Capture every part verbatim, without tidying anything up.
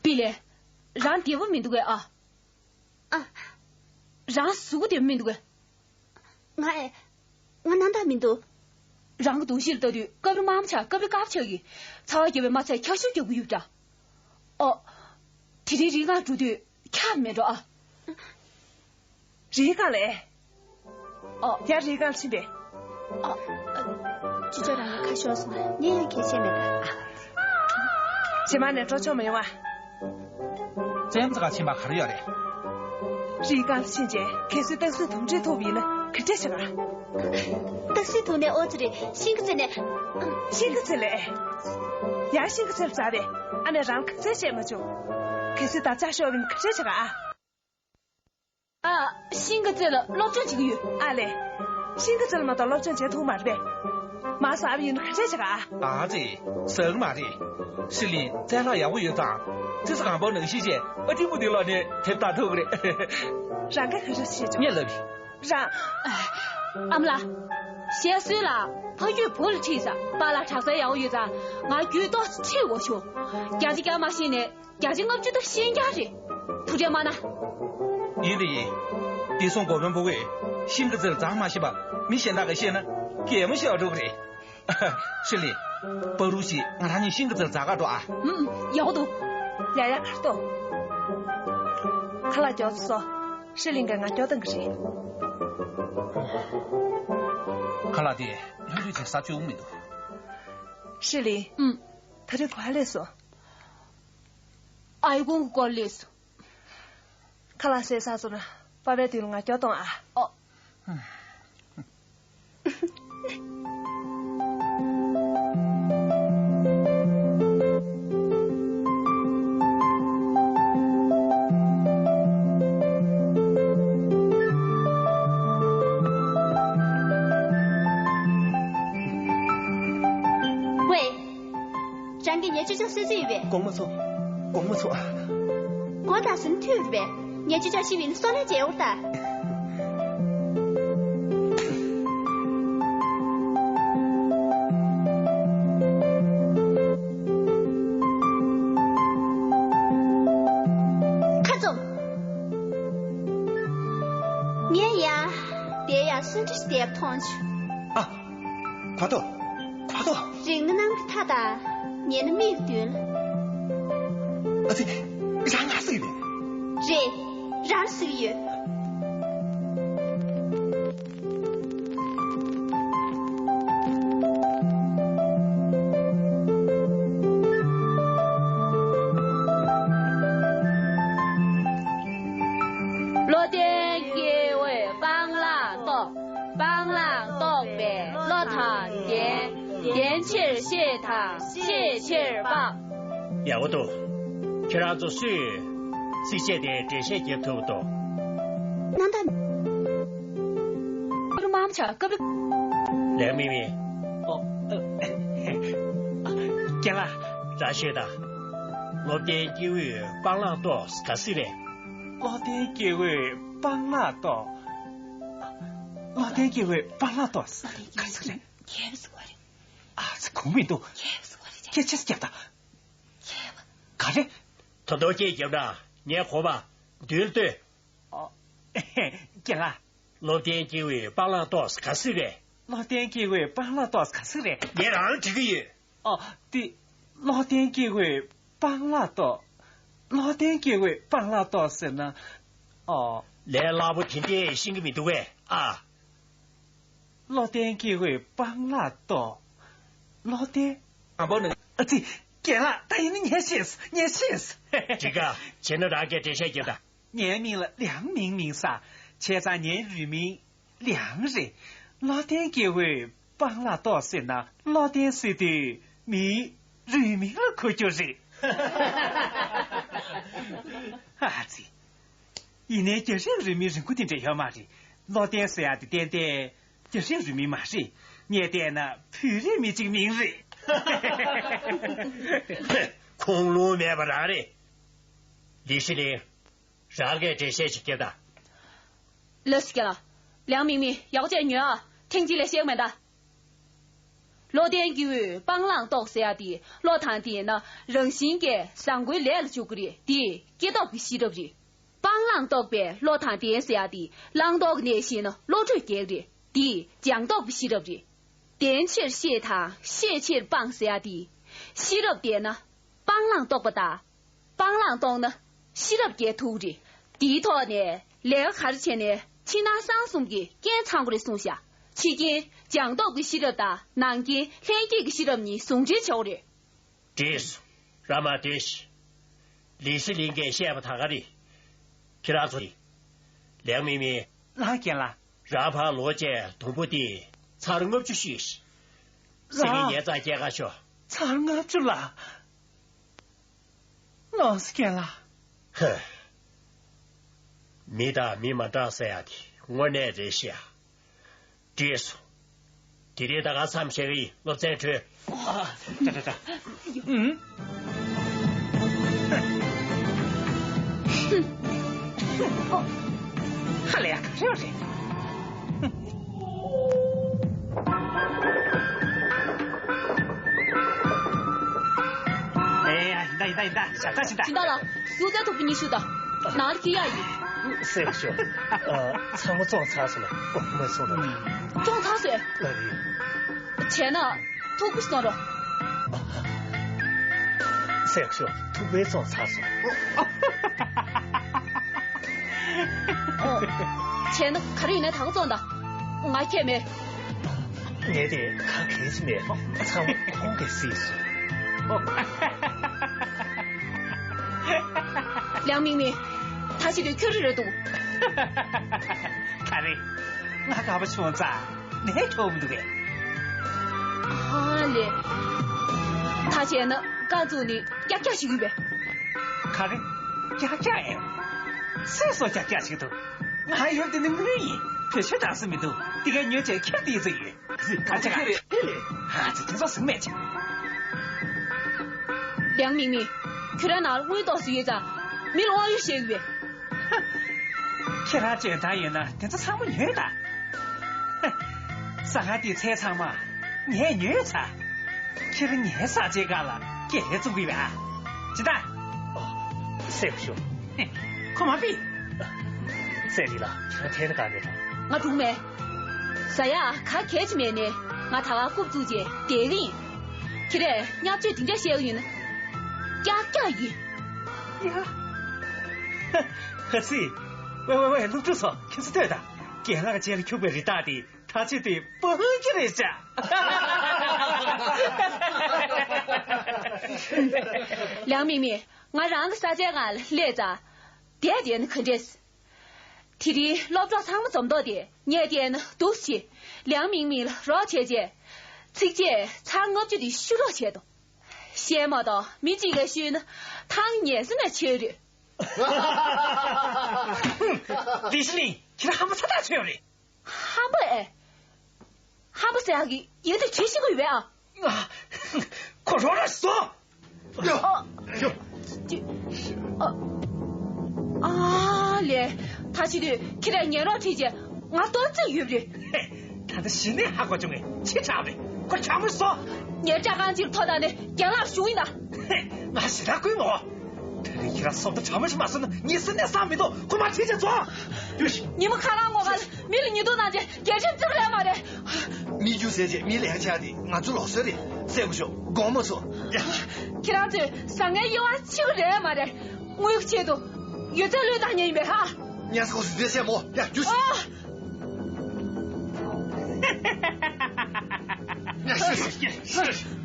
པི་ལེ། རང་བདེ་པོ་མི་འདུག་གས་ཨ། ཨ། རང་གཟུགས་པོ་བདེ་པོ་མི་འདུག་གས། ང་ཨེ། ང་སྣང་དག་མི་འདུག་རང་གི་གདུང་ཤེས་ལ་ལྟ་དུས་སྐབས་རེ་དམར་པོ་ཆགས། སྐབས་རེ་དཀར་པོ་ཆགས་ཀྱི། ཚ་བ་རྒྱབ་པའི་དམར་ཆ་འཁྱག་ཤུབས་རྒྱག་གི་ཡོད་འདྲ། ཨོ། དེ་རིང་རི་སྒང་འགྲོ་དུས་འཁྱག་མེད་འགྲོ་ཨ། རི་སྒང་ལ་ཨེ། ཨོ། ཡར་རི་སྒང་ཕྱིན་པས། ཨོ། ཅི་ཅོ་རང་ལ་ཁ་ཤོར་སོང་ན་ངས་ཡང་གལ་ཆེ་མེད་པ། རྗེས་མ་ནས་འགྲོ་ཆོག་མ་ཡོང་ཨ། བཙན་ཚ་ག་ཕྱིན་པ་ག་རེ་ཡོད་རེད། རི་སྒང་ཕྱིན་རྗེས་གལ་སྲིད་སྟག་གཟིག་དོམ་ཁྲིའི་ཐུག་པ་ཡིན་ན་ག་འདྲས་བྱེད་ག་སྟག་གཟིག་ཐུག་ནས་ཨོ་ཙི་རེད། ཤིང་གི་རྩེ་ནས། ཤིང་གི་རྩེ་ལས། ཡང་ཤིང་གི་རྩེ་ལ་འཛེགས་པས། ཨ་ནེ་རང་ག་ཚད་བཤད་མ་བྱུང་། གལ་སྲིད་ད་ལྕགས་ཤོར་བ་ཡིན་ན་ག་འདྲས་བྱེད་ག་ཨ། ཨ། ཤིང་གི་རྩེ་ལ་སློབ་སྦྱོང་བྱེད་ཀྱི་ཡོད། ཨ་ལས། ཤིང་གི་རྩེ་ལ་མ་གཏོགས་སློབ་སྦྱོང་བྱེད་ཐུབ་མ་རེད་པས། མར་ཟགས་པ་ཡིན་ན་ག་འདྲས་བྱེད་ག་ཨ། ཨ་ཙི། ཟགས་ཀྱི་མ་རེད། ཤི་ལིན་རྩལ་ལག་ཡག་པོ་ཡོད་ཙང་། ཙི་ཙི་གང་པོ་ནང་བཞིན་བྱས་ཨ་ཏི་མུ་ཏི་ལོག་ནས་དེབ་ལྟ་ཐུབ་ཀྱི་རེད། རང་ག་ག་རེ་བྱེད་ཆོག་ངས་ལབ་ཡིན། རང་། ཨ་མ་ལགས། ཞལ་གསོལ་ལགས། ཕ་ཡུལ་བོད་ལ་ཁྲིད་ས། པཱ་ལགས་གྲྭ་སར་ཡག་པོ་ཡོད་ཙང་ང་རྒྱུད་ཏོག་ཙམ་ཁྲིད་དགོས་བྱུང་། བརྒྱ་ཆ་བརྒྱ་མ་ཤེས་ནས། བརྒྱ་ཆ་ལྔ་བཅུ་ད་ཤེས་རྒྱུ་རེད། ཐུགས་རྗེ་མ་གནང་། ཡིན་དེ་ཡིན། དེང་སང་གོ་བོན་པོ་གིས་ཤིང་གི་རྩེ་ལ་འཛེགས་མ་ཤེས་པ་མི་གཞན་དག་གིས་ཤེས་ན་གད་མོ་ཤོར་འགྲོ་གི་རེད། ཤི་ལིན། བར་དུ་ཅིག་ང་རང་གཉིས་ཤིང་གི་རྩེ་ལ་འཛེགས་ག་འགྲོ་ཨ། ཨུམ། ཡག་པོ་འདུག་ལས་ཡག་གར་ཏོ། ཁ་ལག་མགྱོགས་ཙམ་བཟོ། ཤི་ལིན་གྱིས་ང་སྐྱོབ་བཏང་གི་རེད། ཁ་ལག་དེ་ལྷོད་ལྷོད་ཅིག་ཟ་བཅུག་མི་འདུག་ཤི་ལིན། ཨུམ། ད་རེས་ག་པར་སླེབས་སོང་། ཨའི་ཁུང་གི་སྐོར་སླེབས་སོང་། ཁ་ལག་ཟས་ཚར་སོང་ན་པ་ཕའི་མདུན་ལ་ང་སྐྱོབ་གཏོང་ཨ། ཨོ། ཝེ། རང་གིས་ངའི་ཅོ་ཅོག་གསོད་རྩིས་ཡོད་པས། དགོངས་མ་ཚོམས། དགོངས་མ་ཚོམས་ཨ། མགོ་དང་གཟུགས་མཐུད་རེད་པས། ངའི་ཅོ་ཅོག་ཤི་བ་ཡིན་ན་སོ་ལས་བྱེད་འོར་ད། ཁ་བཙུམ། ངས་ཡང་དེ་ཡང་སུན་འདྲ་ཞིག་དེ་མཐོང་བྱུང་། ཨ། གོ་ཐོས། གོ་ཐོས། རིང་ན་གནམ་གྱི་མཐའ་དང་། ཉེ་ན་མིག་གི་མདུན་ལ། ཨ་ཙི། རང་ང་གཟིགས་ཡོད། རེད། རང་གཟིགས་ཡོད། བློ་ལྡན་སྐྱེ་བོས་སྤང་བླང་རྟོགས། སྤང་བླང་རྟོགས་པས་བློ་དང་ལྡན། ལྡན་ཕྱིར་ཤེས་དང་ཤེས་ཕྱིར་སྤང་། ཡག་པོ་འདུག་ཁྱེད་རང་ཚོ་སུས་རྩིས་དཔྱད་དེ་འགྲེལ་བཤད་རྒྱབ་ཐུབ་འདུག་སྣང་དག་སྐབས་རེ་དམར་པོ་ཆགས། སྐབས་རེ། ལན་མི་མི། ཨོ། རྒན་ལགས། རང་ཤོད་དང་། བློ་ལྡན་སྐྱེ་བོས་སྤང་བླང་རྟོགས། ག་ཟེ་རེད། བློ་ལྡན་སྐྱེ་བོས་སྤང་བླང་རྟོགས། བློ་ལྡན་སྐྱེ་བོས་སྤང་བླང་རྟོགས། ག་ཟེ་རེད། རྒྱལ་བ་ཟེར་བ་རེད། ཨ་ཙི། གོ་མི་འདུག་རྒྱལ་བ་ཟེར་བ་རེད། ཁྱེད་ཆེ་ས་རྒྱབ་དང་། རྒྱལ་བ། ག་རེ། ད་དུང་སྐད་རྒྱབ་ན་ངས་གོ་བ་མདུན་ལ་ལྟོས། ཨོ། རྒན་ལགས། བློ་ལྡན་སྐྱེ་བོས་སྤང་བླང་རྟོགས། ག་ཟེ་རེད། བློ་ལྡན་སྐྱེ་བོས་སྤང་བླང་རྟོགས། ག་ཟེ་རེད། ངས་རང་དྲི་གི་ཡོད། ཨོ། དེ། བློ་ལྡན་སྐྱེ་བོས་སྤང་བླང་རྟོགས། བློ་ལྡན་སྐྱེ་བོས་སྤང་བླང་རྟོགས་ཟེར་ན། ཨོ། ལས་སླ་པོ་དེ་འདྲས་ཤེས་ཀྱི་མི་འདུག་གས་ཨ། བློ་ལྡན་སྐྱེ་བོས་སྤང་བླང་རྟོགས། བློ་ལྡན། དང་པོ་ནི། ཨ་ཙི། རྒན་ལགས། ད་ཡིན་ན་ངས་ཤེས། ངས་ཤེས། འགྲིག་ག་བྱས་ན་རང་གིས་འགྲེལ་བཤད་རྒྱབ་དང་། ངའི་མིང་ལ་ལིའང་མིང་མིང་ཟེར། བྱས་ཙང་ངའི་རུས་མིང་ལིའང་རེད། བློ་ལྡན་སྐྱེ་བོས་སྤང་བླང་རྟོགས་ཟེར་ན། བློ་ལྡན་ཟེར་དུས་མིའི་རུས་མིང་ལ་གོ་རྒྱུ་རེད། ཨ་ཙི། ཡིན་ནའི་རྒྱ་རིགས་རུས་མིང་རིང་པོ་དེ་འདྲ་ཡོད་མ་རེད། བློ་ལྡན་ཟེར་ཡག་དེ་ཏན་ཏན་རྒྱ་རིགས་རུས་མིང་མ་རེད། ངས་བལྟས་ན་བོད་རིགས་མི་གཅིག་མིང་རེད། ཁུངས་ལུང་མེད་པ་རང་རེད། ལི་ཤི་ལིན། རང་གིས་འགྲེལ་བཤད་ཅིག་རྒྱབ་དང་། ལགས་སོ་རྒན་ལགས། ལིའང་མིང་མིང་ཡག་པོ་བྱས་ཉོན་ཨ། ཐེངས་གཅིག་ལས་ཤེས་ཀྱི་མེད་ད། བློ་ལྡན་སྐྱེ་བོས་སྤང་བླང་རྟོགས་ཟེར་ཡ་དེ་བློ་དང་ལྡན་ན་རང་བཞིན་གྱིས་བཟང་པོའི་ལས་ལ་འཇུག་གི་རེད། དེ་སྐྱེས་སྟོབས་ཀྱི་ཤེས་རབ་རེད། སྤང་བླང་རྟོགས་པའི་བློ་དང་ལྡན་ཟེར་ཡ་དེ་བླང་དོར་གྱི་གནས་ཤེས་ན་བློ་གྲོས་རྒྱས་ཀྱི་རེད། དེ་སྦྱངས་སྟོབས་ཀྱི་ཤེས་རབ་རེད། ལྡན་ཕྱིར་ཤེས་དང་ཤེས་ཕྱིར་སྤང་ཟེར་ཡ་དེ། ཤེས་རབ་ལྡན་ན་སྤང་བླང་རྟོགས་པ་དང་། སྤང་བླང་རྟོགས་ན་ཤེས་རབ་རྒྱས་ཐུབ་རེད། དེའི་ཐོག་ནས་ལས་ཀ་ག་རེ་བྱས་ནས་ཕྱི་ནང་གསང་གསུམ་གྱི་རྐྱེན་ཚང་དགོས་རེད་གསུངས་ཤག་ཕྱི་རྐྱེན་སྦྱངས་སྟོབས་ཀྱི་ཤེས་རབ་དང་ནང་རྐྱེན་ལྷན་སྐྱེས་ཀྱི་ཤེས་རབ་གཉིས་ཟུང་འབྲེལ་བྱེད་དགོས་རེད། འགྲིགས་སོང་། ར་མ་འགྲིགས། ལི་ཤི་ལིང་གིས་བཤད་པ་ད་ག་རེད། ཁྱེད་རང་ཚོ་རེད། ལིའང་མིང་མིང་། ལགས་རྒན་ལགས། རང་ཕར་ལོག་བྱས་དུམ་བུ་དེ་ཚར་ལྔ་བཅུ་བཤུས། ལགས། སེང་གེ་ངའི་རྩར་སྐྱེལ་ག་ཤོག་ཚར་ལྔ་བཅུ་ལ། ལགས་སོ་རྒན་ལགས། ཧ། མི་དང་མི་མ་འདྲ་ཟེར་ཡ་དེ་དངོས་གནས་རེད་ཤག་འགྲིགས་སོང་། དེ་རིང་ད་ག་མཚམས་བཞག་གི་ཡིན། སློབ་ཚན་གྲོལ། ཨ། ད་ད་ད། ཧུམ། ཧ་ལས་ཡག་ག་རེ་རེད། ཨེ་ཡ། ཡིན་ད་ཡིན་ད་ཡིན་ད། ད་ཕྱིན་ད། སྦྱིན་བདག་ལགས། སུ་ཚ་ཐུག་པའི་ཉི་ཤུ་དང་། ནང་ལ་ཁྱི་ཡག་ཡིན། སེམས་ཤོག་ཨ། ཚང་མ་བཙོང་ཚར་སོང་ལ། ཨོ། མ་སོང་ལ། བཙོང་ཚར་སོང་། ཨ་རེད། བྱས་ན་ཐུག་པ་ཞིག་གཏོང་རོགས། སེམས་ཤོག་ཐུག་པས་བཙོང་ཚར་སོང་། ཨོ། བྱས་ན་ག་རེ་ཡིན་ན་ད་ག་བཙོང་དང་། ང་ཁྱད་མེད། ངས་དེ་ག་གས་ཅི་མེད། ཚང་མ་ཁོང་གིས་སྲིད་སོང་། ལིའང་མིང་མིང་། ད་ཅི་དུས་ཁྱོད་རེ་རེ་འདུག་ག་རེ། ང་དགའ་པོ་བྱུང་ཙང་ནས་ཁྱོད་མི་འདུག་གས། ཨ་ལེ། ད་བྱས་ན་རྐང་བཙུགས་ནས་ཀྱག་ཀྱག་ཞིག་ཡོད་པས། ག་རེ། ཀྱག་ཀྱག་ཨེ། སུས་སོ་ཀྱག་ཀྱག་ཞིག་འདུག་ང་ཡོད་དེ་ནི་དངུལ་ཡིན། བེད་སྤྱོད་གཏང་ས་མི་འདུག་དེ་གའི་ཉོས་བྱས་ཁྱེར་བསྡད་ཡོད་ཚོད་ཡོད། ཁ་ཆེ་ཁ་ཆེ་རེད། ཧ་ཅི་དེ་ཚོ་ཟིན་མེད་ཅིག་ལིའང་མིང་མིང་། ཁྱོད་རང་ནང་ལ་དངུལ་ཏོག་ཙམ་ཡོད་ཙང་མི་ལ་དབང་ཡོད་བཤད་གི་བས། ཁྱེད་རང་འཇོན་ཐང་ཡོད་ན་དེ་ཚོ་ཚང་མ་ཉོས་དང་། ཟ་ཁང་དེའི་ཚལ་ཚང་མ་ངས་ཉོས་ཚར། ཁྱེད་རང་ངའི་ས་ཆའི་སྒང་ལ་སྐད་བཙུགས་གི་བས་ཨ། ཇི་ལྟ། ཨོ། སེམས་ཤོག་ཁོ་མ་པི། སེ་ལི་ལ་ཁྱེད་རང་ཐད་ན་ག་མེད་དོ། ང་སྒྲུང་མེད། ཟ་ཡག་ག་གས་ཅི་མེད་ནས་ང་ད་ག་རྐུབ་བཙུགས་རྗེས་བསྡད་གི་ཡིན། ཁྱེད་རས་བརྙས་བཅོས་དེ་འདྲ་བཤད་གི་ཡོད་ན། ཀྱག་ཀྱག་ཡིན། ཡ། ཧ་སི། ཝེ་ཝེ་ཝེ། སློབ་ཕྲུག་ཚོ་ཁྱེད་ཚོ་ལྟོས་དང་། རྒན་ལགས་ཀྱི་རྗེས་ལ་འཁྱུག་པའི་རི་དྭགས་དེ་ད་ཅི་དེ་སྤང་གི་རེད་ཤག་ལིའང་མིང་མིང་། ང་རང་གི་ས་ཆའི་སྒང་ལ་སླེབས་ཙང་། བསྡད་བསྡད་ན་ག་འདྲས། དེ་རིང་སློབ་གྲོགས་ཚང་མ་འཛོམས་མདོག་དེ་ངས་བལྟས་ན་སྡུག་ཆེ། ལིའང་མིང་མིང་ལ་རོགས་བྱས་རྗེས། ཚིགས་བཅད་ཚར་ལྔ་བཅུ་དེ་བཤུ་རོགས་བྱས་དང་། བཤད་མ་གཏོགས་མི་གཅིག་ལ་བཤུས་ན་ཐང་ཉལ་ས་ནས་ཆད་རེད། ལི་ཤི་ལིང་། ཁྱེད་རང་ཧམ་པ་ཚ་ཐག་ཆོད་རེད། ཧམ་པ་ཨེ། ཧམ་པ་ཟེར་ཡག་གི་ཡིན་ད་ཁྱོད་ཤེས་ཀྱི་ཡོད་པས་ཨ། ཁོ་རོགས་ར་སོ། ཨ། ཨ། ཨ་ལེ། ད་བྱེད་དུས་ཁྱེད་རས་ཉན་རོགས་བྲིས་རྗེས་ང་གཏོར་རྩིས་ཡོད་པ་རེད། ད་ལྟ་གཞི་ནས་ཧ་གོ་བྱུང་ངས་ཕྱི་དྲགས་པས་ཁོ་དྲང་མོ་སོ། ངས་སྐྲ་རྐང་གཅིག་ཐོ་བཏང་ནས་རྒན་ལགས་ཞུ་ཡིན་ད། ང་ཞེ་དྲག་བསྐུལ་མོ། ད་རེས་ཁྱེད་རང་སོབ་ཏོ་དྲང་མོ་ཞིག་མ་བཟོ་ན་ངས་སེམས་ནས་བསམ་མི་ཐུབ། ཁོ་མ་ཁྲིད་ཅིག་འཛོ། ཉི་མ་ཁ་རང་ངོ་མ་ལ་མི་ལ་ཉེས་རྡུང་གནང་རྗེས་རྒྱལ་ཁྲིམས་བརྩི་བ་རེད་མ་རེད། མི་རྒྱུ་ཟེར་རྗེས་མི་ལ་ཡ་ཆགས་ཏེ་ང་ཚོ་ལོག་སྲོལ་རེད། སེ་གོ་ཤོག་དགོངས་མ་ཚོམ། ཡ། ཁྱེད་རང་ཚོས་བཟང་ངན་དབྱེ་བ་ཕྱེ་གི་རེད་མ་རེད། དངུལ་གྱི་ཆེད་དུ་ཡོད་ཚད་བློས་བཏང་མཁན་ཡིན་པས་ཧ། ཉལ་ས་ཁོ་སུ་དེ་སེ་མོ། ཡ་རྒྱུ་ཤི། ཨ། ཉལ་ཤི་ཤི་ཤི་ཤི།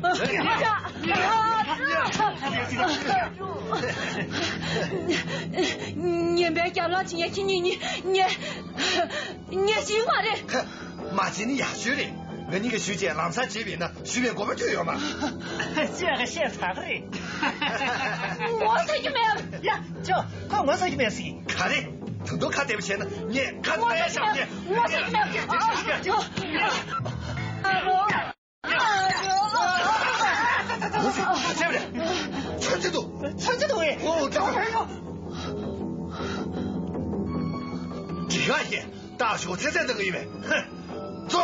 ངན་པའི་རྒྱབ་ལངས་བྱེད་མཁན་ཁྱེད་གཉིས་གཉིས་ངས་ངས་ཤི་མ་རེད། མ་བྱེད་ནི་ཡག་ཤོས་རེད། ང་གཉིས་ཀྱིས་ཞུས་བྱས་ལམ་སང་བྱེད་པ་ཡིན་ན་ཞུ་བའི་དགོས་པ་ཁྱོད་ཡོད་མ། ཅེས་ཀྱི་བཤད་ཚར་གི་རེད། ངོ་ཚ་རྒྱུ་མེད། ཡ། ཅོ། ཁོས་ངོ་ཚ་རྒྱུ་མེད་ཟེར། ག་རེ། ད་དུང་ཁ་བདེ་པོ་བྱས་ན་ངས་ཁ་ངོ་ཚ་རྒྱུ་མེད། ངོ་ཚ་རྒྱུ་མེད། ཨ་རོ། ཨ་རོ། ཚོད་ཚོད་འདུག་ཚོད་ཚོད་འདུག་ཨེ། ཨོ། ད་ཡོ། ཇི་ཡ་ཡེ། ད་ཞོག་ཚད་ཚད་འདང་གི་ཡིན་པས། ཧ། ཙོ།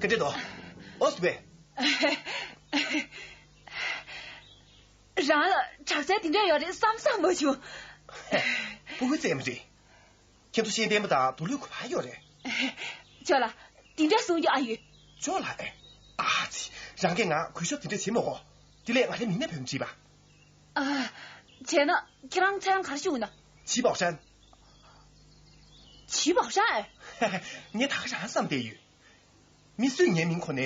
ག་འདྲས་འདུག་ཨོ་སི་པེ། རང་ལ་དྲག་རྩལ་དེ་འདྲ་ཡོད་རེད་བསམ་བསམ་མ་བྱུང་། སྤུ་གུ་བཙས་མ་རེད། ཁྱེད་ཚོ་ཤེས་ལྡན་པ་དང་དུ་ལུས་གོ་བ་ཡོད་རེད། ཅོ་ལགས། དེ་འདྲ་གསུང་རྒྱུ་ཨ་ཡོད། ཅོ་ལགས་ཨེ། ཨ་ཙི། རང་གིས་ང་གུས་ཞབས་དེ་འདྲ་བྱེད་མི་དགོས། དེ་ལས་ང་རའི་མིང་ནས་བོས་མ་བྲིས་པ། ཨ། བྱས་ན་ཁྱེད་རང་མཚན་ག་རེ་ཞུ་དགོས་ན། ཆི་པའོ་ཧྲན། ཆི་པའོ་ཧྲན། ངས་ད་ག་རང་བསམ་བསྡད་ཡོད། མི་སུས་ངའི་མིང་གོ་ནས་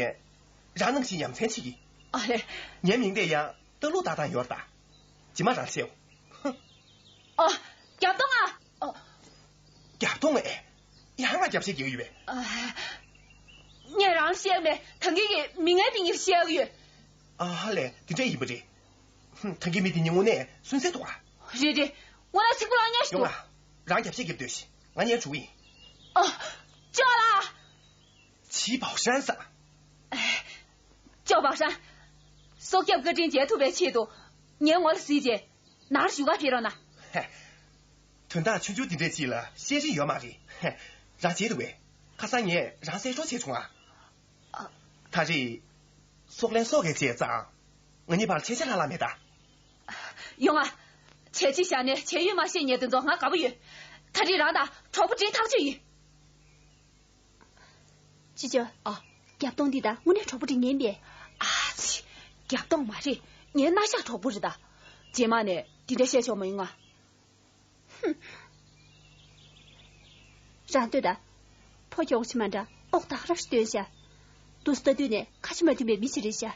རང་ནང་བཞིན་ཡ་མཚན་ཆེ་གི། ཨ་རེ། ངའི་མིང་དེ་ཡང་སྟག་ལུང་ཏག་ཏག་ཡོད་རེད་ད། ཇི་མ་རང་ཆེའོ། ཧ། ཨ། རྒྱབ་གཏོང་ཨ། ཨ། རྒྱབ་གཏོང་ཨེ། ཡང་ང་རྒྱབ་བཤད་རྒྱག་ཡོད་པས། ཨ། ངས་རང་བཤད་མེད། ད་གིན་གྱི་མི་ངན་དེ་ངས་བཤད་ཀྱི་ཡོད། ཨ་ཧ་ལས། དེ་འདྲ་ཡིན་པ་རེད། ཧུམ། ད་གིན་མི་དེ་ཉིན་དངོས་གནས་སུན་གཙེར་འདུག་ཨ། རེད་རེད། དངོས་གནས་ཚིག་པོ་ལ་ཉར་ཞིག་ཡོང་འདུག་ཨ། རང་རྒྱབ་བཤད་རྒྱབ་སྡོད་ཤིག་ང་ཉལ་འགྲོ་གི་ཡིན། ཨ། ཅོ་ལགས། ཆི་པའོ་ཧྲན་ཟེར། ཅོ་པའོ་ཧྲན། སྲོག་སྐྱོབ་བཀའ་དྲིན་འཇལ་ཐུབ་པའི་ཆེད་དུ། ངའི་ངོ་ལ་གཟིགས་རྗེས། ནར་བཞུགས་ག་ཕེབས་རོགས་གནང་། ཧེ། དོན་དག་ཆུང་ཆུང་འདི་འདྲས་ཅིག་ལ་བཤད་རིན་ཡོད་མ་རེད། ཧེ། རང་བརྗེད་འདུག་པས། ཁ་སང་ངས་རང་གསལ་བསྒྲགས་བྱས་བྱུང་ཨ། ཨ། ད་རེས། སྲོག་ལན་སྲོག་གིས་བཅད་ཙང་། ང་གཉིས་བར་ཆད་ཆེ་ལྷག་ལྷག་མེད་ད། ཡོང་ཨ། བྱས་རྗེས་བཞག་ནས་བྱས་ཡུལ་མ་ཤེས་མཁན་དེ་ཚོ་ང་དགའ་པོ་ཡོད། ད་རེས་རང་དང་གྲོགས་པོ་བྱེད་ཐག་ཆོད་ཡིན། ཅི་ཅོ། ཨ། རྒྱབ་གཏོང་འདི་དང་དངོས་གནས་གྲོགས་པོ་འགྲིག་ངན་པས། ཨ་ཙི། རྒྱབ་གཏོང་མ་རེད། ངའི་རྣ་ཤགས་གྲོགས་པོ་རེད་ད། རྗེས་མ་ནས་འདི་འདྲ་བཤད་ཆོག་མ་ཡོང་ང་། ཧུམ། རང་ལྟོས་དང་། ཕོ་ཁྱོག་ཆེ་མ་འདྲ་ཨོག་ཐག་རབ་ཞིག་སྟོན་ཤག་འདུག་སེ་ལྟ་དུས་ནས་ཁ་ཞེ་མ་མཐུན་པའི་མི་ཞིག་རེད་ཤག་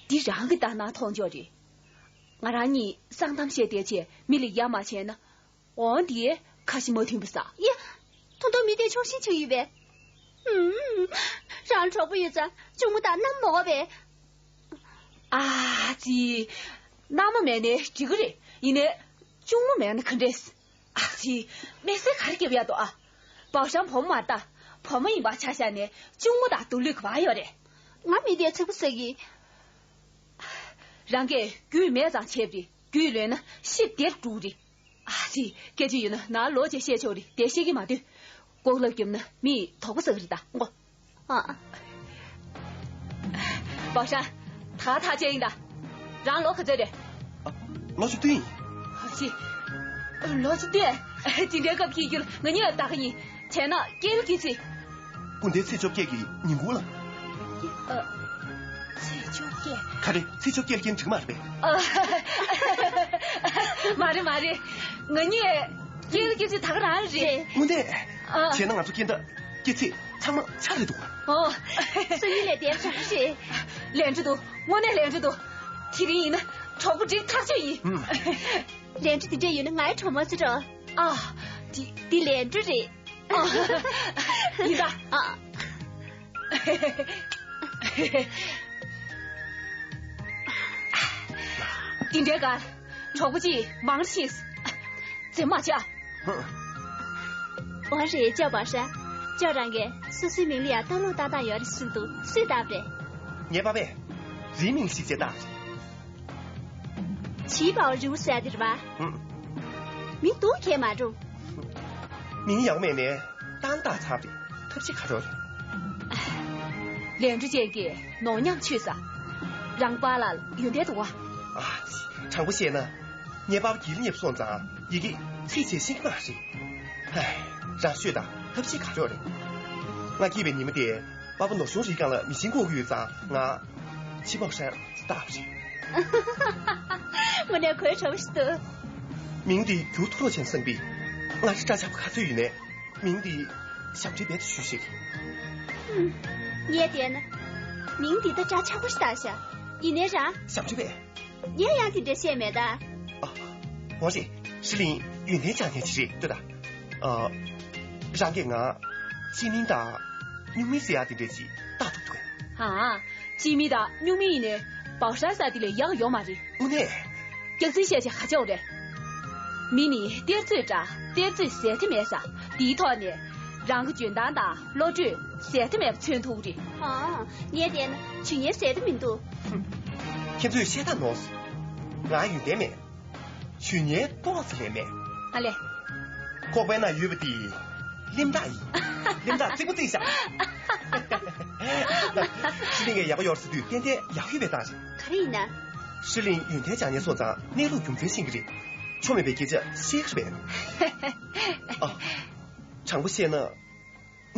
འདི་རང་གི་ལྟ་ན་མཐོང་ཆོག་རེད། ང་རང་གཉིས་གསང་གཏམ་བཤད་བསྡད་བྱས་མི་ལ་ཡ་མ་བྱས་ན། འོ་འདིའི་ཁ་ཞེ་མ་མཐུན་པ་ཟ། ཡ། ཐུང་ཐུང་མི་དེ་ཆུང་ཤིང་ཆུང་ཡིན་པས། ཧུམ། རང་གྲོགས་པོ་ཡོད་ཙང་གཅུང་མོ་དང་མནའ་མ་མ་དགོས་པས། ཨ་ཙི། མནའ་མ་མེད་ནའི་འགྲིག་གི་རེད། ཡིན་ནའི། གཅུང་མོ་མེད་ན་ག་འདྲས། ཨ་ཙི། མི་སེར་ག་རེ་རྒྱབ་ཡ་དོ་ཨ། པའོ་ཧྲན་བུ་མོ་མ་རེད་ད། བུ་མོ་ཡིན་པ་ཆ་བཞག་ནས་གཅུང་མོ་དང་སྡུག་ལུས་ག་པར་ཡོད་རེད། ང་མི་དེ་ཚིག་པ་ཟེར་གི། རང་གིས་རྒྱུས་མེད་ཙང་བྱས་པ་རེད། རྒྱུས་ལོན་ན་ཤི་བདེར་འགྲོ་གི་རེད། ཨ་ཙི། སྐད་ཆ་ཡོད་ན་ནང་ལོགས་བྱས་བཤད་ཆོག་རེད་དེ་བཤད་ཀྱི་མ་འདུག་ལྐོག་ལབ་རྒྱབ་ན་མིས་དོགས་པ་ཟ་གི་རེད་ད་ངོ་། ཨ། པའོ་ཧྲན། ད་ཐག་བཅད་ཡིན་ད། རང་ལོ་ག་ཚོད་རེད། ཨ། ལོ་བཅུ་བདུན་ཡིན། ཨ་ཙི། ལོ་བཅུ་བདུན། དེ་འདྲའི་སྐབས་ཀྱི་རྒྱུར་ང་གཉིས་ལ་ད་ག་ཡིན། བྱས་ན་སྐྱེས་ལོ་སྐྱེས་ཚེས། སྐུ་ཟླའི་ཚེས་བཅོ་བརྒྱད་ཀྱི་ཉིན་གུང་ལ། ཨ། ཚེས་བཅོ་བརྒྱད། ག་རེ། ཚེས་བཅོ་བརྒྱད་ལ་སྐྱེས་ན་འགྲིག་མ་རེད་པས། ཨ། མ་རེད་མ་རེད། ང་གཉིས་སྐྱེས་ལོ་སྐྱེས་ཚེས་ད་ག་རང་རེད། དངོས་གནས། ཨ། བྱས་ན་ང་ཚོ་སྐྱེས་ཟླ་སྐྱེས་ཚེས་ཚང་མ་ཆ་རེད་འདུག་ཨོ། སང་ཉིན་ལས་དེབ་ཆགས་རེད། ལན་འགྲོ་འདུག་དངོས་གནས་ལན་འགྲོ་འདུག་དེ་རིང་ཡིན་ན་གྲོགས་པོ་འགྲིག་ཐག་ཆོད་ཡིན། ཨུམ། ལན་འགྲོ་དེ་འདྲ་ཡོད་ན་ངའི་གྲོགས་མོ་ཚོ་འགྲོ། ཨ། འདི་འདི་ལན་འགྲོ་རེད། ཨ། ཡིན་ད། ཨ། འདི་འདྲའི་སྐར། གྲོགས་པོ་གཅིག་མང་ཕྱིན། རྫུན་མ་བྱ། འོ་རེད། ཅོ་པའོ་ཧྲན། ཅོ་རང་གིས་སོ་སོའི་མིང་ལ་ཡང་སྟག་ལུང་ཏག་ཏག་ཡོད་རེད་ཟེར་འདུག་སུས་བཏགས་པ་རེད། ངའི་པ་ཕས་རིའི་མིང་ཞིག་བྱས་བཏགས་རེད། བྱིས་པའོ་རིའུ་ཟེར་དེ་རེད་པ། ཧུམ། མིང་སྡུག་གས་མ་འགྲོ། མིང་ཡག་མེད་ནས་བཏང་བཏགས་ཚར་རེད། ཐབས་ཤེས་ག་རེ་རེད། ལན་གྲུ་ཅན་གྱི་ནོར་ཉམས་ཆོད་ས། རང་པཱ་ལགས་ཡོན་ཏན་འདུག་བ། ཨ་ཙི། དྲང་པོ་བཤད་ན། ངའི་པཱ་ཕ་དགེ་ལེགས་སོང་ཙང་ཡི་གེ་ཚིག་བཅད་ཤེས་ཀྱི་མ་རེད། ཧེ། རང་ཤོད་དང་། ཐབས་ཤེས་ག་རེ་རེད། ང་སྐྱེས་པའི་ཉི་མ་དེ་པཱ་ཕ་ནོར་གཞུང་རིའི་སྒང་ལ་མི་ཤིང་བརྐོ་གི་ཡོད་ཙང་ང་ཆི་པའོ་ཧྲན་བཏགས་པ་རེད། དངོས་གནས་གོ་ཡ་བྲོ་བ་ཞིག་འདུག་མིང་འདི་འགྱུར་ཐུབ་རོགས་བྱས་བསམ་པས། ང་རང་སྐྲ་ཆག་པ་ག་ཚོད་ཡོད་ནའི། མིང་འདི་ཞབས་འདྲེན་རྦད་དེ་ཞུས་ཤིག་ཧུམ། ངས་བལྟས་ན། མིང་འདི་ད་སྐྲ་ཆག་པོ་ཞིག་བཏགས་ཤག་ཡིན་ནའི་རང་། ཞབས་འདྲེན་རྦད། ངས་ཡང་དེ་འདྲ་བཤད་མེད་ད། ཨ། འོ་རེད། ཧྲི་ལིན་ཡོན་ཏན་ཅན་ཅིག་རེད་ལྟོས་ད། ཨ། རང་གིས་ང་། ཅི་མིན་དང་། སྨྱུག་མིན་ཟེར་ཡག་དེ་འདྲ་ཅིག་བཏགས་ཐུབ་འདུག་གས། ཧ། ཅི་མིན་དང་སྨྱུག་མིན་ཡིན་ནའི་པའོ་ཧྲན་ཟེར་དེ་ལས་ཡག་ཡོད་མ་རེད། དངོས་གནས། སྐྱག་རྫུན་བཤད་བྱས་ག་བྱའོ་རེད། མི་ནི་གཏེར་མཛོད་འདྲ། གཏེར་མཛོད་ཟད་མཐའ་མེད་ས། དེའི་ཐོག་ནས་རང་གི་འཇོན་ཐང་དང་བློ་གྲོས་ཟད་མཐའ་མེད་པ་མཚོན་ཐུབ་རེད། ཨ། ངས་བལྟས་ན་ཇུས་ངན་ཟད་མཐའ་མི་འདུག་ཁྱེད་ཚོས་བཤད་སྟངས་ནོར་སོང་། ང་ཡོན་ཏན་མེད། ཇུས་ངན་ཏོག་ཙམ་ལས་མེད། ཨ་ལས། ཁོག་པའི་ནང་ཡོད་པ་དེ་ལྷེམ་ཐག་ཡིན། ལྷེམ་ཐག་རྩིག་པ་རྩིག་བཞག་ཧྲི་ལིང་གིས་ཡག་པོ་ཡོད་ཟེར་དུས་ཏན་ཏན་ཡག་ཡོད་པའི་རྟགས་རེད། ག་རེ་ཡིན་ན། ཧྲི་ལིང་ཡོན་ཏན་སྦྱང་མཁན་སོང་ཙང་གནས་ལུགས་རྒྱུ་མཚན་ཤེས་ཀྱི་རེད། ཆོ་མེད་པའི་སྐད་ཆ་བཤད་ཀྱི་རེད་པས། ཨ། དྲང་པོ་བཤད་ན།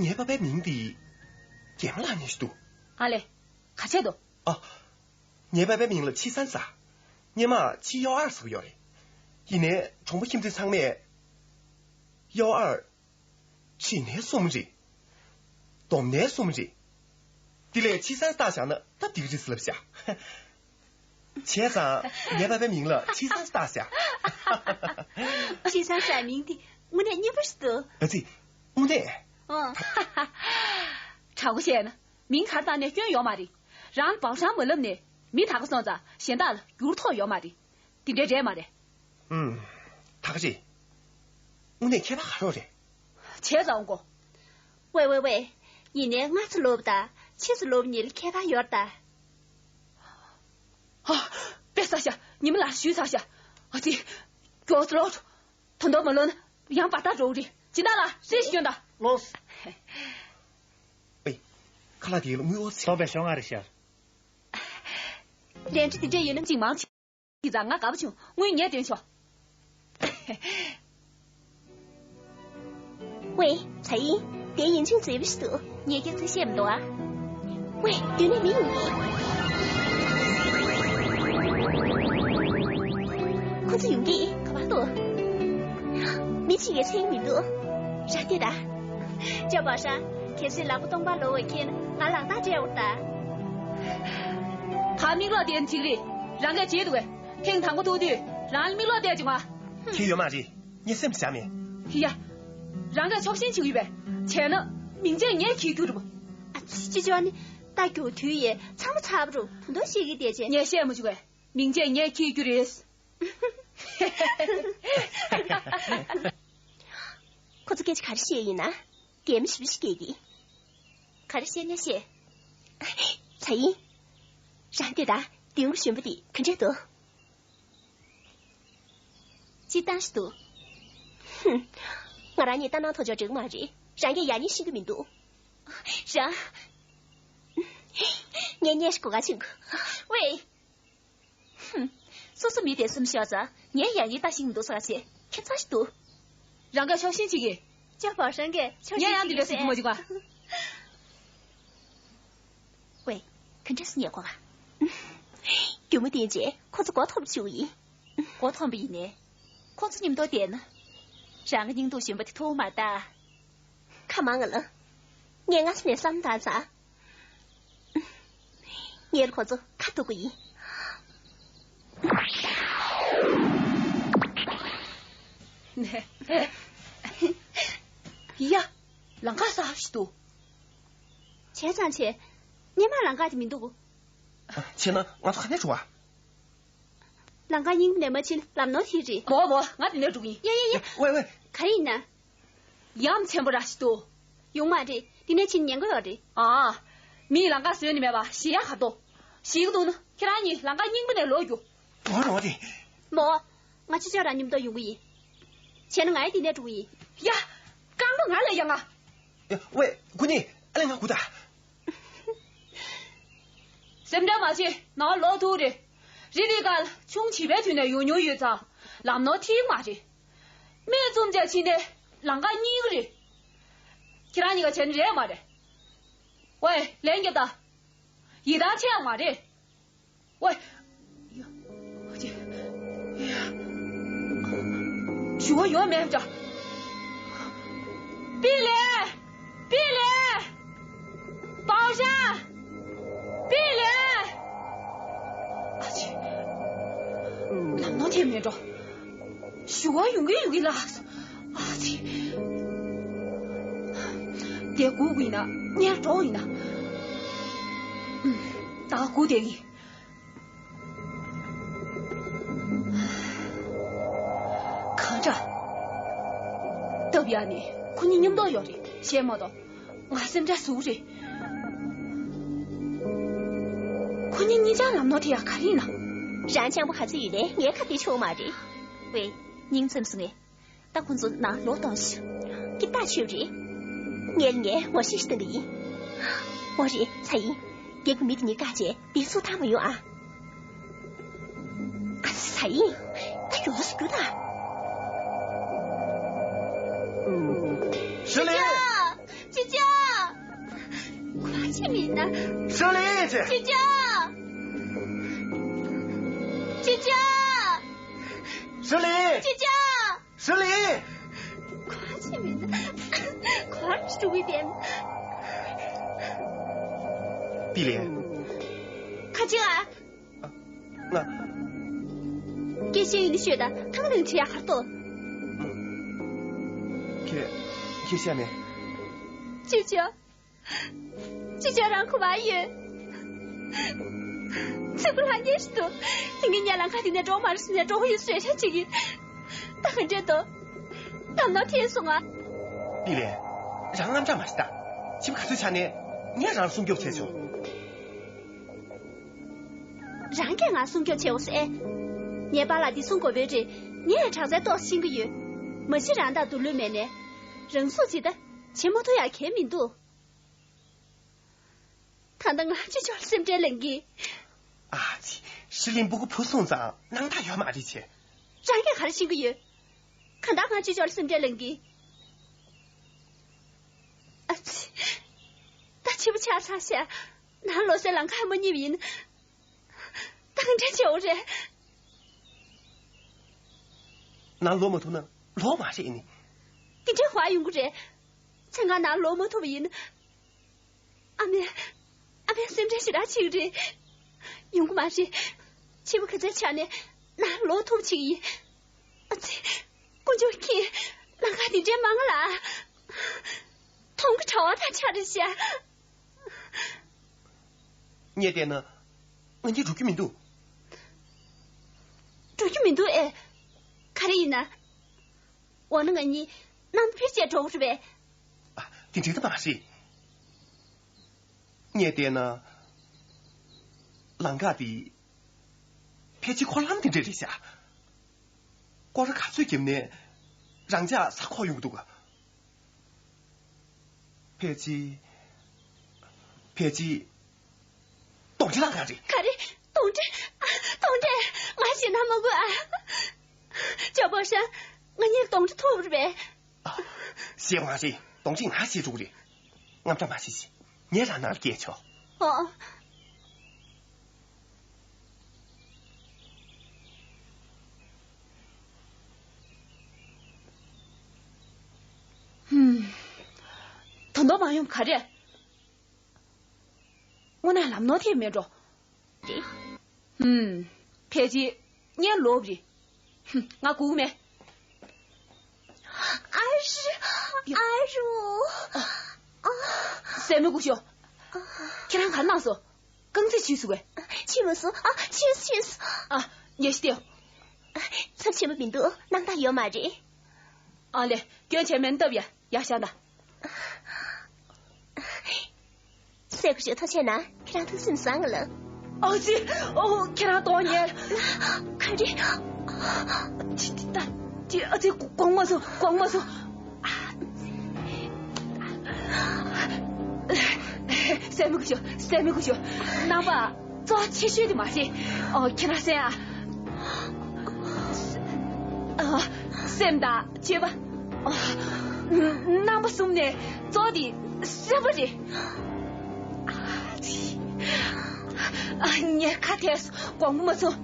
ངའི་པ་ཕའི་མིང་དེ་རྒན་མོ་ལགས་ཉིད་ཞིག་འདུག་ཨ་ལས། ག་བྱས་འདུག་ཨ། ངའི་པ་ཕའི་མིང་ལ་ཆི་སན་ཟེར། སྔོན་མ་ཆི་གཡོ་ཨར་ཟེར་གྱི་ཡོད་རེད། ཡིན་ནའི་གྲོང་པ་ཁྱིམ་མཚེས་ཚང་མས་གཡོ་ཨར། བྱིས་ནའི་སྲུང་མ་རེད། སྡོམ་ནའི་སྲུང་མ་རེད། དེ་ལས་ཆི་སན་བཏགས་བཞག་ན་སྟབས་བདེ་གི་རེད་ཟེར་ལབ་བཞག་བྱས་ཙང་ངའི་པ་ཕའི་མིང་ལ་ཆི་སན་བཏགས་བཞག་ཆི་སན་ཟེར་མིང་དེ་དངོས་གནས་སྙན་པོ་ཞིག་འདུག་ཨ་ཙི། དངོས་གནས། ཨང་། དྲང་པོ་བཤད་ན། མིང་ག་རེ་བཏགས་ནའི་སྐྱོན་ཡོད་མ་རེད། རང་ལ་བའོ་ཧྲང་མ་ལབ་ནའི་མི་ད་ག་སོང་ཙང་གཞན་དག་ལ་འགྱུར་ཐོགས་ཡོད་མ་རེད། དེ་འདྲ་རེད་མ་རེད། ཨུམ། ད་ག་རེད། དངོས་གནས་ཁྱད་པར་ག་རེ་རེད། བྱས་ཙང་གོ། ཝེ་ཝེ་ཝེ། ཡིན་ནའི་སྔ་ས་ལོབས་དང་ཕྱི་ས་ལོབས་གཉིས་ལ་ཁྱད་པར་ཡོད་ད། ཨ། དཔེ་ཚ་ཤག་ཉི་མ་ལ་ཞུས་ཚར་ཤག་ཨ་ཙི། མགྱོགས་སུ་ལོག་ད་དུང་མ་ལོག་ན་ཡང་བར་ཐག་འགྲོ་གི་རེད། སྦྱིན་བདག་ལགས། རེས་སྐྱོན་དང་། ལོས། ཨེ། ཁ་ལག་དེ་ལ་དངུལ་འོ་ཚིག་ལོ་པའི་ཤོག་ང་རེ་ཤར། ལན་ཅི་དེ་འདྲས་ཡོད་ན་གཅིག་མང་ཆེ། དེ་ཙང་ང་དགའ་པོ་བྱུང་། དངུལ་ངས་འདོན་ཆོག་ཝེ། ཚ་ཡིན། དེ་ཡིན་ཆིང་མཛེས་པོ་ཞིག་འདུག་ངས་ཀྱང་ཚུར་བཤད་མི་འདུག་ཨ། ཝེ། དེ་ནས་མི་ཡོང་གི། ཁོ་ཚོ་ཡོང་གི། ག་པར་འདུག་མི་གཅིག་གིས་མཚན་མི་འདུག་ར་དེ་ད། ཅོ་བ་ཧྲ། གལ་སྲིད་ལག་པ་སྟོང་པ་ལོག་པ་ཁྱེད་ང་ལག་རྟགས་སྤྲད་འོར་ད། ཕ་མིག་ལོག་དེ་འཇིག་རེད། རང་གས་བརྗེད་འདུག་གས། ཐེངས་དང་པོ་ཐུག་དུས་རང་ལ་མིག་ལོག་བལྟས་བྱུང་ང་། ཁྱེད་ཡོད་མ་རེད། ངས་སེམས་བཞག་མེད། ཡ། རང་གས་ཕྱོགས་ཞེན་བྱེད་ཀྱི་ཡོད་པས། བྱས་ན་མིང་ཆད་ངས་འཁྱེར་རྒྱུ་རེད་པ། ཨ་ཙི་ཅི་ཅོ་ནི། ད་རྒྱུག་དུས་ཡས་ཚང་མ་ཚར་བ་རུ་ད་དུང་ཤེས་ཀྱི་བསྡད་བྱས། ངས་བཤད་མ་བྱུང་བས། མིང་ཆད་ངས་འཁྱེར་རྒྱུ་རེད། ཁོ་ཚོ་སྐད་ཆ་ག་རེ་བཤད་ཡིན་ན། གད་མོ་ཞེ་པོ་ཞིག་སྐྱེས་ཀྱི། ག་རེ་བཤད་ན་བཤད། ཚ་ཡིན། རང་དེ་ད་དེའུ་གཞོན་པ་དེ་ག་འདྲས་འདུག་སྤྱིར་བཏང་ཞིག་འདུག་ཧུམ། ང་རང་གཉིས་ལྟ་སྣང་ཐོག་ཅོག་འགྲིག་མ་རེད། རང་གིས་ཡག་ཉེས་ཤེས་ཀྱི་མི་འདུག་རང་། ངས་སྙན་ཞིག་གོ་ག་བྱུང་གི། ཝེ། ཧུམ། སོ་སོ་མི་དེ་སེམས་ཤོར་ཙང་ངས་ཡག་ཉེས་ལྟ་ཤེས་མི་འདུག་ཟེར་བ་བྱས་ཁྱད་མཚར་ཞིག་འདུག་རང་གིས་ཕྱོགས་ཞེན་བྱེད་ཀྱི། ཅོ་བ་ཧྲང་གིས་ཕྱོགས་ཞེན་བྱེད་ཀྱི་ཟེར། ངས་ཡང་དེ་འདྲ་ཟེར་རྒྱུ་མ་བྱུང་ང་། ཝེ། ག་འདྲས་སེ་ཉལ་གོ་ག་རྒྱུ་མ་བསྟན་རྗེས་ཁོ་ཚོ་མགོ་འཐོམས་བཅུག་ཡིན། མགོ་འཐོམས་པ་ཡིན་ནའི། ཁོ་ཚོ་མཉམ་དུ་བསྡད་ན། རང་གི་སྙིང་སྡུག་གཞོན་པ་དེ་ཐུག་མ་ད། ཁ་མང་ང་ལ། ངས་སྔ་ས་ནས་བསམ་བཏང་ཚར། ངས་ཁོ་ཚོ་ཁ་ཐུག་གི་ཡིན། ཡ། ལམ་ཁ་གསར་ཞིག་འདུག་བྱས་ཙང་བྱས། སྔོན་མ་ལམ་ཁ་དེ་མི་འདུག་བྱས་ན་ང་ཚོ་ག་ནས་འགྲོ་བ། ལམ་ཁ་རྙིང་པ་ནས་མ་ཕྱིན་ལམ་ནོར་ཐིག་རེད། མོ་མོ། ང་དེ་ནས་འགྲོ་གི་ཡིན། ཡ་ཡ་ཡ། ཝེ་ཝེ། ག་རེ་ཡིན་ན། ཡ་མཚན་པོ་ར་ཞིག་འདུག་ཡོང་མ་རེད། དེ་ནས་ཕྱིན་ཉན་གི་ཡོད་རེད། ཨ། མིས་ལམ་ཁ་བཟོས་ནི་མེད་པ་ཞེད་ཡག་ག་འདུག་ཞེད་ཀྱི་འདུག་ན་ཁྱེད་རང་གཉིས་ལམ་ཁ་རྙིང་པ་ནས་ལོག་རྒྱུ། འགྲོ་རོགས་དེ། མོ། ང་ཅོ་ཅོ་རང་མཉམ་དུ་ཡོང་གི་ཡིན། བྱས་ན་ང་ཡང་དེ་ནས་འགྲོ་གི་ཡིན། ཡ། རྐང་པ་ང་ལ་ཡ་ང་། ཝེ། ཀུ་ནི། ཨ་ལེ་ང་སྒུག་ད། སེམས་ཁྲལ་མ་བྱེད། ནང་ལོག་ཐུག་རེད། རི་དེའི་སྒང་ལ་ཆུང་བྱིས་པའི་དུས་ནས་ཡོང་མྱོང་ཡོད་ཙང་ལམ་ནོར་ཐིག་མ་རེད། སྨད་བཙུམ་བྱས་ཕྱིན་ནས་ལམ་ཁ་རྙིང་རེད། ཁྱེད་རང་གཉིས་ཀ་བྱས་ན་རེད་མ་རེད། ཝེ། ལན་རྒྱོབ་ད། ཡི་དྭགས་ཆེ་ཡང་མ་རེད། ཝེ། ཡ། ཨ་ཅེ། ཞུ་བ་ཡོད་མེད་འདྲ། པི་ལེ། པི་ལེ། བའོ་ཧྲན། པི་ལེ། ཨ་ཅེ། ལམ་ནོར་ཐེབས་མེད་འགྲོ། ཞུ་བ་ཡོང་གི་ཡོང་གི་ལགས། ཨ་ཙི། དེ་སྒུག་གི་ཡིན་ན་ངས་འགྲོ་ཡིན་ན། ད་སྒུག་བསྡད་ཡིན། ཡ་ནི་ཁོ་གཉིས་མཉམ་དུ་ཡོད་རེད། ཤེས་མ་གཏོགས་ང་སེམས་ཁྲལ་ཟུག་རེད། ཁོ་གཉིས་གཉིས་ཆར་ལམ་ནོར་དེ་ཡ་ག་རེ་ཡིན་ན། རང་སྤྱང་པོ་ག་ཚོད་ཡོད་རེད། ངས་ཁ་གཏད་ཆོག་མ་རེད། ཝེ། སྙིང་ཙམ་སོང་ངས། ད་ཁོ་ཚོ་ནང་ལོག་གཏོང་ཤོག་འདི་ལྟ་ཆོས་རེད། ངས་ངས་ངོ་ཤེས་ཤིག་སྟོན་གི་ཡིན། འོ་རེད། ཚ་ཡིན། རྒྱལ་པོ་མི་དེ་གཉིས་བཀག་བྱས་འདིར་ཚུར་ཐར་མ་ཡོང་ཨ། ཨ་ཙི། ཚ་ཡིན། ད་མགྱོགས་སུ་རྒྱུགས་དང་། ཧྲི་ལི། ཅི་ཅི། ཁོ་ཕྱིན་མིན་ན། ཧྲི་ལི་ཅི། ཅི་ཅི། ཅི་ཅི། ཧྲི་ལི། ཅི་ཅི། ཧྲི་ལི། ཁོ་ཕྱིན་མིན་ན། ཁོ་ཕྱིན་མིན་ན། པི་ལེ། ཁ་ཅིག་ཨ། ང་། སྐད་ཆ་ཡིན་ཤོད་ད་ཐང་ནང་ཁྲིད་ཡ་ཁར་ཏོ། ཁྱེད། ཁྱེད་ཤ་མེད། ཅི་ཅི། ཅི་ཅི་རང་ཁུ་བ་ཡོད། ཚིག་པ་ལྷང་ངེ་ཞིག་ཏུ། དེ་ངས་ཉ་ལང་ཁ་དེ་ནས་འགྲོ་མ་རེད་ཟེར་ནས་འགྲོ་ཡོད་ཟེར་ཆ་ཅིག་གིས། ད་ག་འདྲས་དོ། དམ་ནོར་ཐེན་སོང་ང་། པི་ལེ། རང་རྔམ་དྲག་མ་ཤི་ད། ཁྱིམ་ག་ཚོད་ཆ་ནས་ངས་རང་སྲུང་སྐྱོབ་བྱས་ཆོག་རང་གིས་ང་སྲུང་སྐྱོབ་བྱེད་འོ་ཟེར། ངའི་པཱ་ལགས་འདི་སྲུང་དགོས་པའི་རེད། ངས་ཡང་དྲག་རྩལ་ཏོག་ཤེས་ཀྱི་ཡོད། མ་གཞི་རང་དང་སྡུག་ལུས་མེད་ནས། རང་སྲུང་ཇི་ལྟ་བྱེད་མ་ཐུབ་ཡ་གལ་མི་འདུག་ད་ལྟ་ང་ཅི་ཅོག་སེམས་ཁྲལ་ལེན་གི། ཨ་ཙི། ཧྲི་ལིན་སྤུ་གུ་བུ་སོང་ཙང་སྣང་དག་ཡོད་མ་རེད་ཆེ། རང་གིས་ག་རེ་ཤེས་ཀྱི་ཡོད། གང་ལྟར་ང་ཅི་ཅོག་སེམས་ཁྲལ་ལེན་གི། ཨ་ཙི། ད་ཕྱི་པོ་ཆགས་ཚར་ཤག་ནང་ལོག་སའི་ལམ་ཁ་མ་རྙེད་པ་ཡིན། ད་ག་འདྲ་བྱེད་འོ་རེད། ནང་ལོག་མ་ཐུབ་ན་ལོག་མ་རེད་ནི། དེ་འདྲའི་བར་ཡོང་གི་རེད། ཚེ་སྔ་ནང་ལོག་མ་ཐུབ་པ་ཡིན། ཨ་མས། ཨ་མས་སེམས་ཁྲལ་ཞེ་དྲག་བྱེད་ཀྱི་རེད། ཡོང་གི་མ་རེད། ཕྱི་པོ་ག་ཚོད་ཆགས་ནས་ནང་ལོག་ཐུབ་བྱེད་ཀྱི་ཡིན། ཨ་ཙི། དཀོན་མཆོག་མཁྱེན། ལམ་ཁ་དེ་འདྲའི་མང་ང་ལ། དོང་གི་གྲྭ་བ་དང་ཆ་རེ་བྱས། ངས་བལྟས་ན། ང་གཉིས་འགྲོ་རྒྱུ་མི་འདུག་འགྲོ་རྒྱུ་མི་འདུག་ཨེ། ག་རེ་ཡིན་ན། འོ་ན་ང་གཉིས་ནང་དུ་ཕྱིར་བཅད་འགྲོ་གི་རེད་པས། ཨ། དེ་འགྲིག་གི་མ་རེད། ངས་བལྟས་ན། ལམ་ཁ་དེ། ཕལ་ཆེར་འཁོར་ལམ་དེ་འདྲ་རེད་ཤག་སྐོར་ར་ག་ཚོད་བརྒྱབ་ནས་རང་འཇགས་ས་འཁོར་ཡོང་གི་འདུག་ག་ཕལ་ཆེར། ཕལ་ཆེར། དོང་ཁྲི་ལ་ག་རེ། ག་རེ། དོང་ཁྲི། ཨ། དོང་ཁྲི། ང་ཞེད་སྣང་མ་དགོས་ཨ། ཇོ་པོ་ཧྲན། ང་གཉིས་དོང་ཁྲི་ཐོབ་རེད་པས། ཨ། ཞེད་མ་རེད། དོང་ཁྲི་ང་ཞེད་འགྲོ་གི་རེད། དངངས་སྐྲག་མ་བྱེད་ཅིག་ངས་རང་ནང་ལ་བསྐྱལ་ཆོག་ཨ། ཧུམ། ད་དུང་མ་ཡོང་ག་རེ། དངོས་གནས་ལམ་ནོར་ཐེབས་མེད་འགྲོ། རེད། ཧུམ། ཕལ་ཆེར་ངའི་ལོབས་རེད། ཧུམ། ང་སྒུག་མེད། ཨ་རུ། ཨ་རུ། སྲས་མོ་སྐུ་ཞབས། ཁྱེད་རང་ག་རེ་གནང་སོང་། རྐང་རྩེད་བྱས་སོང་གས། བྱས་མ་སོང་། ཨ། བྱས་སོང་། བྱས་སོང་། ཨ། ཉལ་ཤི་སྟེ། ཚབས་ཆེན་པོ་མི་འདུག་སྣང་དག་ཡོད་མ་རེད། ཨ་ལེ། སྐྱོན་བྱས་མེད་ན་སྟབས་ཡག་ཡག་བཞག་ན། སྲས་སྐུ་ཞབས་ཐུགས་རྗེ་གནང་། ཁྱེད་རང་ཐུགས་སེམས་བཟང་ང་ལ། ཨ་ཙི། ཨོ། ཁྱེད་རང་གཏོང་ཉལ། ག་རེ། ཅི་ཅི་ད། ཅི། ཨ་ཙི། དགོངས་མ་ཚོམས། དགོངས་མ་ཚོམས། སྲས་མོ་སྐུ་ཞབས། སྲས་མོ་སྐུ་ཞབས། རྣམ་པ་གཙོ་ཆེ་ཤོས་དེ་མ་རེད། ཨོ། ཁྱེད་རང་གསན་ཨ། ཨ། སེམས་དང་སྤྱོད་པ། རྣམ་པ་གསུམ་ནས་གཙོ་དེ་སེམས་པ་རེད། ཨ། ངས་ཁ་ཐལ་སོང་། དགོངས་པ་མ་ཚོམས།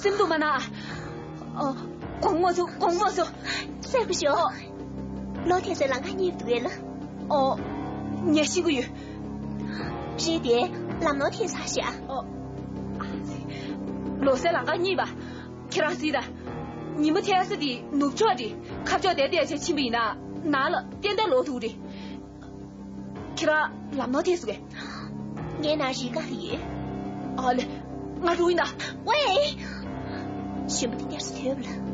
སེམས་སྡུག་མ་གནང་ཨ། དགོངས་པ་མ་ཚོམས། དགོངས་པ་མ་ཚོམས། སྲས་སྐུ་ཞབས། ལོག་ཐེངས་སུ་ལམ་ཁ་རྙེད་འདུག་གས་ལ། ཨོ། ངས་ཤེས་ཀྱི་ཡོད། རེད་དེ། ལམ་ནོར་ཐེབས་ཚར་ཤག་ཨོ། ལོག་སའི་ལམ་ཁ་རྙེད་པ། ཁྱེད་རང་གཟིགས་དང་། ཉི་མ་ཐལ་ས་དེ་ནུབ་ཕྱོགས་རེད། ཁ་ཕྱོགས་དེ་བལྟས་བྱས་ཕྱིན་པ་ཡིན་ན་ནང་ལ་ཏན་ཏན་ལོག་འདུག་རེད། ཁྱེད་རང་ལམ་ནོར་ཐེབས་སོང་གས། ངའི་ནང་རིག་ག་རེ་ཡོད། ཨ་ལེ། ང་འགྲོ་ཡིན་ད། ཝེ། གཞོན་པ་དེ་དམྱལ་སར་ཐོན་པ་ལ།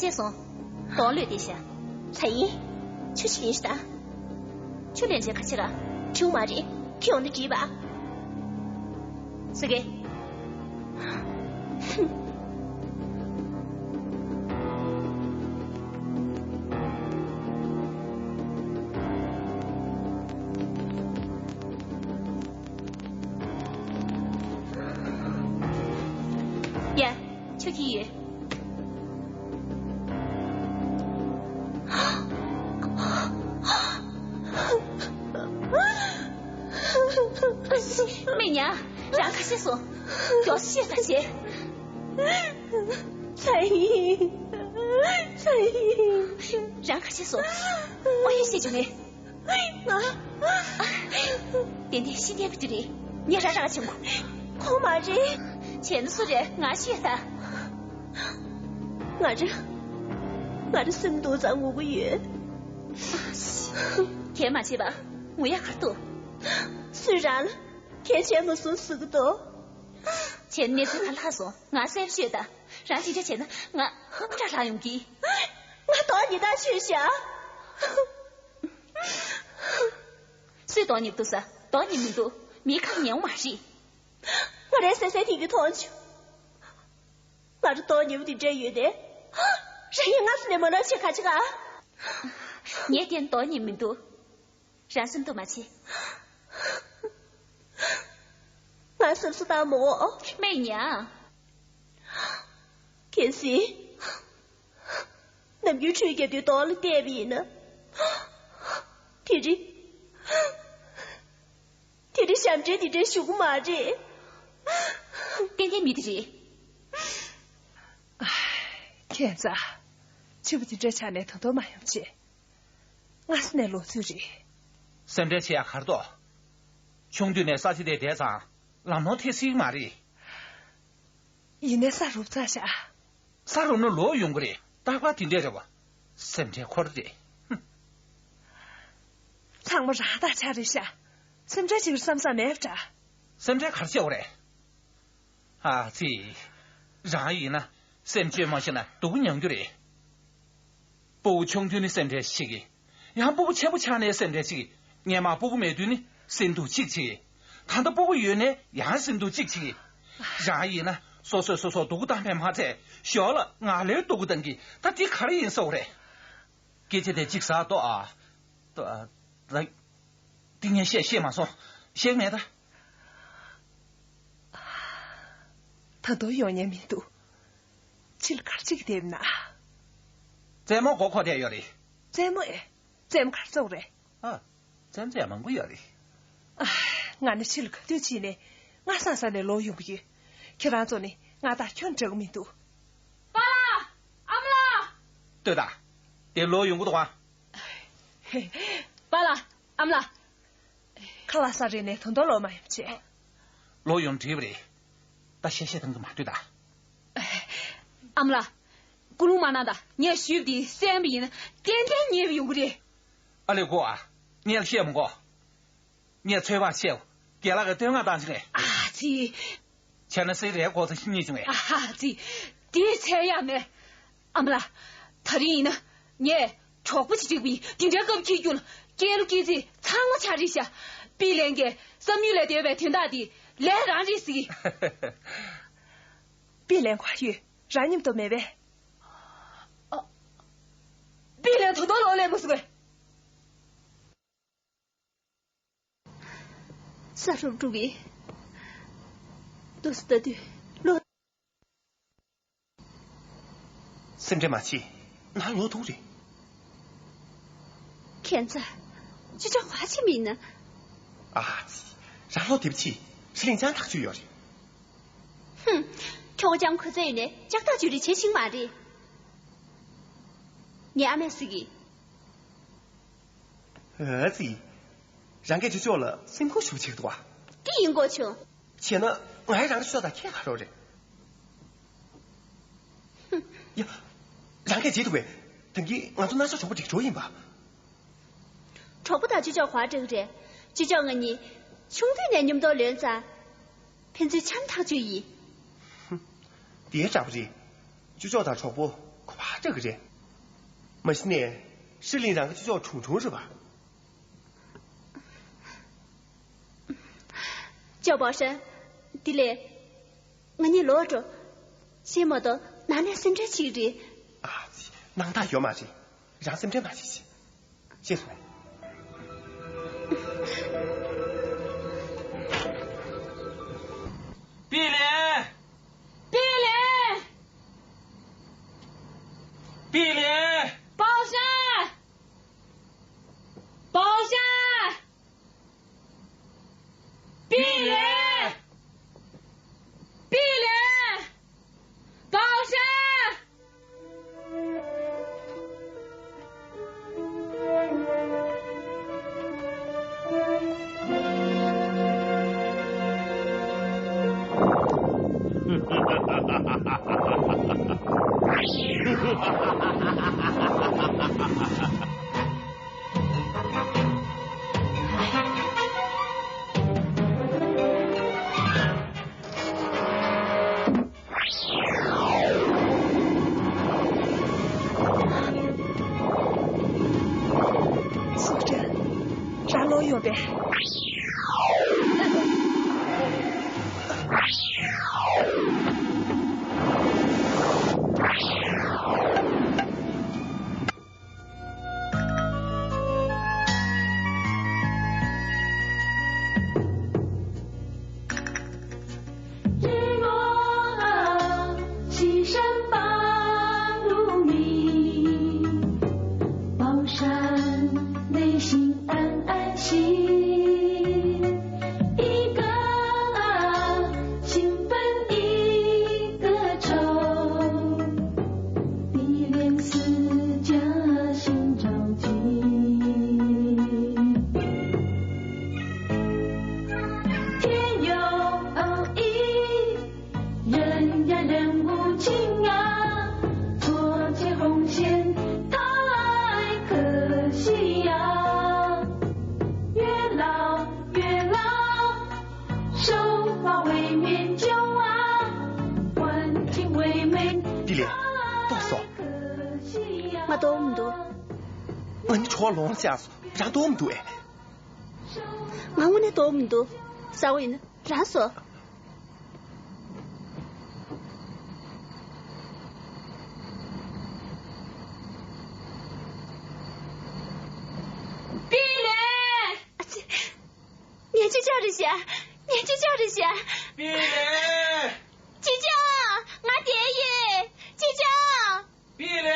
ཤེས་སོང་། གདོང་ལོས་བསྡད་ཤག་ལྷ་ཡིན། ཆུ་ཞིག་ལེན་ཤི་ད། ཆུ་ལེན་བྱས་ག་ཕྱིར་ར། ཆུང་མ་རེད། ཁྱེད་ཡོང་ནས་བྲིས་པ། སུ་གེ། ཡ། ཆུ་ཁྱི་ཡོད། སྨན་ཉ། རང་ཁ་ཤས་སོང་། མགྱོགས་ཤེས་ས་བྱེད། ཚ་ཡིན། ཚ་ཡིན། རང་ཁ་ཤས་སོང་། ཨོ་ཡེ་ཤེས་བྱུང་ངས། ང་། ཏན་ཏན་ཤི་ཉན་གི་དུས་རེད། ངས་ར་ར་ཆེན་པོ། ཁོང་མ་རེད། བྱས་ན་སུ་རེད། ང་ཤི་ཡ་ད། ང་རེད། ང་རེད་སེམས་སྡུག་ཙང་ངུ་གི་ཡོད། གལ་མ་བྱེད་པ་ངུ་ཡ་གར་འདུག་སུས་རང་ལ་གལ་བྱས་མ་སོང་ཟེར་གི་འདུག་བྱས་ན་གནས་ཚུལ་ག་ལྷག་སོང་ང་གསལ་པོ་ཤོད་ད། རང་ཅི་འདྲ་བྱས་ན་ང་སྐྲ་ལྷག་ཡོང་གི། ང་དོགས་ཉི་ལྟར་ཤོད་ཤག་སུས་དོགས་ཉིབ་འདུག་ས། དོགས་ཉིབ་མི་འདུག་མིའི་ཁ་ཉན་མ་རེད། ང་རེ་སེ་སེ་དེ་གི་མཐོང་བྱུང་། ང་རེ་དོགས་ཉིབ་དེ་འདྲ་ཡོད་དེ། རེ་ཡིན་ང་སུ་ནས་མ་ནོར་ཆེ་ཁ་ཆེ་ག་ངས་དེ་དོགས་ཉིབ་མི་འདུག་རང་སེམས་སྡུག་མ་བྱེད། ང་སེམས་སུ་བཏང་མོ། སྨན་ཉ། གལ་སྲིད། ནམ་རྒྱུན་ཁྲུས་རྒྱག་དུས་གདོང་ལ་བལྟས་པ་ཡིན་ན། དེ་རིང་། དེ་རིང་ཞབས་འདྲེན་འདི་འདྲའི་ཞུ་གི་མ་རེད། ཏན་ཏན་མི་དེ་རེད། ཁྱེད་ཚ། ཕྱི་པོ་དེ་འདྲའི་ཆ་ནས་ད་དུང་མ་ཡོང་བྱེད། སྔ་ས་ནས་ལོག་ཚོད་རེད། སེམས་ཁྲལ་བྱེད་ཡ་གར་དོ། ཆུང་དུས་ནས་ས་ཆ་དེ་བསྡད་ཙང་ལམ་ལྷོང་ཐེབས་སྲིད་མ་རེད། ཡིན་ནའི་ས་རུབ་ཚར་ཤག་ས་རུབ་ན་ལོག་ཡོང་གི་རེད། རྟག་པར་དེ་འདྲས་རེད་བ། སེམས་ཁྲལ་འཁོར་རེད། ཧུམ། ཚང་མ་རང་ཐག་ཆག་རེད་ཤག་སེམས་ཁྲལ་བྱེད་ཀྱི་བསམ་བསམ་མེད་པ་འདྲ། སེམས་ཁྲལ་ག་རེ་བྱེད་དགོས་རེད། ཨ་ཙི། རང་ཡིན་ན་སེམས་བཅོས་མ་ཤེས་ན་སྡུག་མྱང་རྒྱུ་རེད། སྤུ་གུ་ཆུང་དུས་ནས་སེམས་ཁྲལ་བྱེད་ཀྱི། ཡང་སྤུ་གུ་ཆེན་པོ་ཆགས་ནས་སེམས་ཁྲལ་བྱེད་ཀྱི། སྔན་མ་སྤུ་གུ་མེད་དུས་ནི་སེམས་སྡུག་གཅིག་བྱེད་ཀྱི། ད་ལྟ་སྤུ་གུ་ཡོད་ནས་ཡང་སེམས་སྡུག་གཅིག་བྱེད་ཀྱི། རང་ཡིན་ན་སོ་སོས་སོ་སོ་སྡུག་གུ་བཏང་བས་མ་ཚད་ཞོར་ལ་ང་ལོས་སྡུག་གུ་བཏང་གི། ད་འདི་ག་རེ་ཡིན་ཟེར་བ་རེད། སྐད་ཆ་དེ་གཅིག་ཟ་ལྟོས་ཨ། ལྟོས་ཨ། ད། འདི་ངས་བཤད་ཤེས་མ་སོང་། ཤེས་མེད་ད། ད་དུང་ཡོང་ཉན་མི་འདུག་ཕྱི་ལ་གར་ཅིག་བསྡད་ན། རྩེད་མོ་མགོ་འཁོར་བསྡད་ཡོད་རེད། རྩེད་མོ་ཨེ། རྩེད་མོ་གར་ཙོག་རེད། ཨ། རྩེད་མོ་རྩེད་མང་པོ་ཡོད་རེད། ཨ། ང་ནི་ཕྱི་ལ་ག་དུས་ཕྱིན་ནས་ང་སང་ས་ནས་ལོག་ཡོང་གི་ཡོད། ཁྱེད་རང་ཚོ་ནི་ང་དང་ཁྱོན་འདྲ་གི་མི་འདུག་པཱ་ལགས། ཨ་མ་ལགས། ལྟོས་དང་། དེ་ལོག་ཡོང་གི་འདུག་ཨ། པཱ་ལགས། ཨ་མ་ལགས། ཁ་ལག་ཟ་རེ་ནས་དོན་དོ་ལོག་མ་ཡོང་བྱས། ལོག་ཡོང་བྲིས་པ་རེད། ད་གཤེ་གཤེ་བཏང་གི་མ་ལྟོས་དང་། ཨ་མ་ལགས། སྐུ་རླུང་མ་གནང་དང་ངས་ཞུས་པ་དེ་གསན་པ་ཡིན་ན་ཏན་ཏན་ཉེས་པ་ཡོང་གི་རེད། ཨ་ལས་གོ་ཨ། ངས་ལ་བཤད་མི་གོ། ངས་ཚོད་དཔག་བྱས། རྒན་ལགས་ཀྱིས་བསྟོད་བསྔགས་བཏང་ཕྱིན་ནས། ཨ་ཙི། བྱས་ན་སེ་རའི་སྒོ་ཚ་ཞིག་རྙེད་བྱུང་བས། ཨ་ཧ་ཙི། དེ་འཚལ་ཡག་མེད། ཨ་མ་ལགས། ད་རིང་ཡིན་ན་ངས་གྲོགས་པོ་ཅིག་བསྒྲིགས་པ་ཡིན། དེ་འདྲའི་སྐབས་ཁྱེད་རྒྱུ་ལ་སྐྱེས་ལོ་སྐྱེས་ཚེས་ཚང་མ་ཆགས་རེད་ཤག་པི་ལན་གྱིས་བསམ་ཡུལ་ལས་འདས་པའི་དོན་དག་འདི་ལས་རང་རེད་ཟེར་གི། པི་ལན་ག་ཡོད། རང་མཉམ་དུ་མེད་པས། ཨ། པི་ལན་ད་དུང་ལོག་སླེབས་མ་སོང་བས། ས་རུབ་འགྲོ་གི། དུས་སུ་ལྟ་དུས་ལོ། སེམས་ཁྲལ་མ་བྱེད། ང་ལོ་དྲུག་རེད། ཁྱེད་ཚ། ཅི་ཅོག་ག་ཕྱི་མིན་ན། ཨ་ཙི། རང་ལོ་དེབ་ཕྱི། ཧྲི་ལིང་ཅང་ཐག་ཆོད་ཡོད་རེད། ཧུམ། ཁྱོ་ཅང་ཁོ་ཚ་ཡིན་ནས་ལྕགས་ཐག་ཆོད་རེད་བྱེད་ཤིང་མ་རེད། ངའི་ཨ་མས་ཟེར་གི། ཨ་ཙི། རང་གིས་ཅོ་ཅོག་ལ་སེམས་ཁུར་ཞུ་ཆེག་འདུག་བ། དེ་ཡིན་དགོས་བྱུང་། བྱས་ན་ང་ཡི་རང་ཅོ་ཅོག་དང་ཁྱད་ག་རེ་རེད། ཧུམ། ཡ། རང་གིས་བརྗེད་འདུག་བས། ད་གིན་ང་ཚོ་ན་ཆོ་གྲོགས་པོ་སྒྲིག་འགྲོ་ཡིན་པ། གྲོགས་པོ་དང་ཅོ་ཅོག་ག་འགྲིག་རེད། ཅོ་ཅོག་ང་གཉིས་ཆུང་དུས་ནས་མཉམ་དུ་ལོན་ཙང་། ཕན་ཚུན་འཆམ་ཐག་ཆོད་ཡིན། ཧུམ། དེའི་འདྲ་པོ་རེད། ཅོ་ཅོག་དང་གྲོགས་པོ་གོ་བ་ སྐྲག་གི་རེད། མ་གཞི་ནས་ཧྲི་ལིན་རང་གི་ཅོ་ཅོག་གྲུང་གྲུང་རེད་པ། ཅོ་པའོ་ཧྲན། དེ་ལས། ང་གཉིས་ལོག་འགྲོ། ཤེས་མ་གཏོགས་ནང་ནས་སེམས་ཁྲལ་བྱེད་ཀྱི་རེད། ཨ་ཙི། སྣང་དག་ཡོད་མ་རེད། རང་སེམས་ཁྲལ་མ་བྱེད་ཤིག་ཤེས་སོང་། པི་ལེ། པི་ལེ། པི་ལེ། པའོ་ཧྲན། པའོ་ཧྲན། པི་ལེ། པི་ལེ། པའོ་ཧྲན། སུ་ཀྲ། རང་ལོག་ཡོང་པས། དེ་ལས་ལྟོགས་སོང་། ང་ལྟོགས་མི་འདུག་ང་ནི་གྲོད་ལོང་བཞག་སོང་། རང་ལྟོགས་མི་འདུག་ཨེ། ང་དངོས་གནས་ལྟོགས་མི་འདུག་ཟ་བ་ཡིན་ན་རང་ཟོ། པི་ལེ། ཨ་ཙི། ངའི་ཅི་ལྕོགས་རེད་ཤག་ངའི་ཅི་ལྕོགས་རེད་ཤག་པི་ལེ། ཅི་ལྕོགས། ང་བསྡད་ཡོད། ཅི་ལྕོགས། པི་ལེ།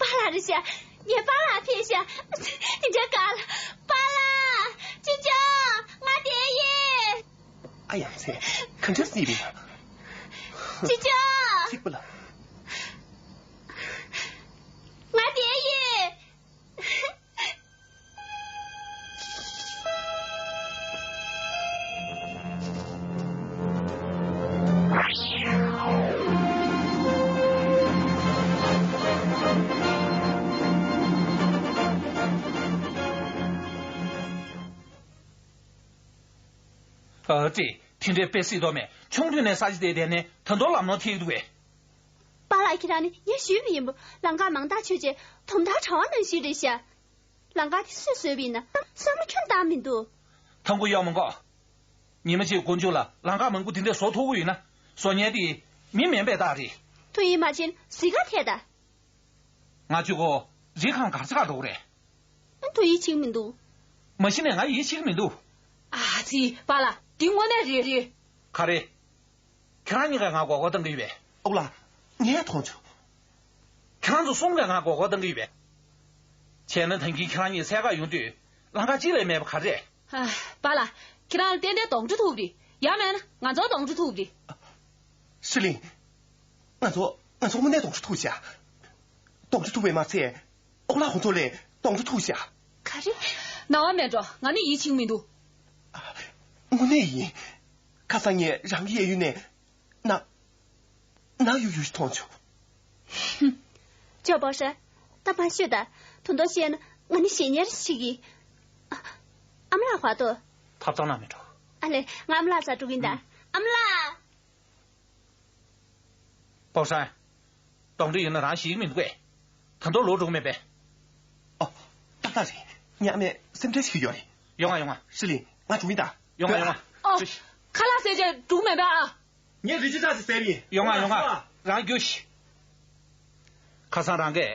པཱ་ལགས་རེད་ཤག་ངའི་པཱ་ལགས་ཕེབས་ཤག་དེ་འདྲ་ག་ལ། པཱ་ལགས། ཅི་ལྕོགས། ང་བསྡད་ཡོད། ཨ་ཡ་ཚེ། ག་འདྲ་སྲིད་པས་ན། ཅི་ལྕོགས། ཚིག་པ་ལ། ང་བསྡད་ཡོད། ཨ་ཙི། དེ་འདྲའི་དཔེ་སྲིད་དོ་མེད། ཆུང་དུས་ནས་ས་ཆ་དེ་བསྡད་ནས་ད་དུང་ལམ་ནོར་ཐེག་འདུག་གས། པཱ་ལགས། ཁྱེད་རང་ནི་ངས་ཞུས་པ་ཡིན་པ། ལམ་ཁ་མང་དག་ཆོད་རྗེས་དོམ་དག་གྲྭ་བ་ནང་བཞིན་རེད་ཤག་ལམ་ཁ་དེ་སུས་བཟོས་པ་ཡིན་ན་བསམ་བློ་ཁྱོན་བཏང་མི་འདུག་ཐང་གུ་གཡོག་མི་དགོས། ཉི་མ་གཅིག་དཀོན་མཆོག་ལ་ལམ་ཁ་མང་པོ་དེ་འདྲ་བཟོ་ཐུབ་ཀྱི་ཡོད་ན། བཟོ་མཁན་དེ་མི་མིན་པའི་རྟགས་རེད། ཐུགས་ཡིད་མ་ཆེས་ན་གཟིགས་ག་ཐད་ད། ང་གཅིག་པོ་རི་ཁང་གར་ཆགས་འགྲོ་གི་རེད། ཐུགས་ཡིད་ཆེས་མི་འདུག་མ་གཞི་ནས་ང་ཡིད་ཆེས་མི་འདུག་ཨ་ཙི། པཱ་ལགས། འདི་དངོས་གནས་རེད་རེད། ག་རེ། ཁྱེད་རང་གཉིས་ཀས་ང་མགོ་སྐོར་བཏང་གི་ཡོད་པས། ཨོ་ལགས། ངས་མཐོང་བྱུང་། ཁྱེད་རང་ཚོ་གསུམ་གས་ང་མགོ་སྐོར་བཏང་གི་ཡོད་པས། བྱས་ན་ད་གིན་ཁྱེད་རང་གཉིས་འཚོལ་ག་ཡོང་དུས་ལམ་ཁ་གཅིག་ལས་མེད་པ་ག་རེ། ཨ། པཱ་ལགས། ཁྱེད་རང་ཏན་ཏན་གདོང་ཁྲུས་ཐུབ་རེད། ཡང་མེད་ན་ང་ཚོ་གདོང་ཁྲུས་ཐུབ་རེད། ཧྲི་ལིན། ང་ཚོ་ང་ཚོ་དངོས་གནས་གདོང་ཁྲུས་ཐུབ་ཤག་གདོང་ཁྲུས་ཐུབ་པས་མ་ཚད། ཨོ་ལགས་ཁོང་ཚོ་ལས་གདོང་ཁྲུས་ཐུབ་ཤག་ག་རེ། རྣ་བ་མེད་འགྲོ། ང་ནི་ཡིད་ཆེས་མི་འདུག་དངོས་གནས་ཡིན། ཁ་སང་ངས་རང་གི་གཡས་གཡོན་ནས། ན། ན་ཡུ་ཡུ་ཞིག་མཐོང་བྱུང་། ཧུམ། ཅོ་པོ་ཧྲ། ད་མ་ཤོད་ད། དོན་དག་བཤད་ན་ང་ནི་ཞེ་ཉེར་ཞིག་ཡིན། ཨ། ཨ་མ་ལགས་བར་དོ། ཐབ་ཚང་ནང་མི་འགྲོ། ཨ་ལེ། ང་ཨ་མ་ལགས་རྩར་འགྲོ་གིན་ད། ཨ་མ་ལགས། པོ་ཧྲ། གདོན་འདྲེ་ཡོད་ན་རང་ཤི་གི་མི་འདུག་གས། ད་དུང་ལོག་འགྲོ་གི་མེད་པས། ཨོ། ཏག་ཏག་རེད། ཉག་མེད་སེམས་ཁྲལ་བྱེད་ཀྱི་ཡོད་རེད། ཡོང་ང་ཡོང་ང་། ཤི་ལི། ང་འགྲོ་གི་ཡིན་ད། ཡོང་ང་ཡོང་ང་། ཨོ། ཤི། ཁ་ལག་ཟས་བྱས་འགྲོ་གི་མེད་པས་ཨ། ངས་རི་ཅི་ཏག་ཏག་ཟས་པ་ཡིན། ཡོང་ང་ཡོང་ང་། རང་རྒྱུགས་ཤིག་ཁ་སང་རང་གིས་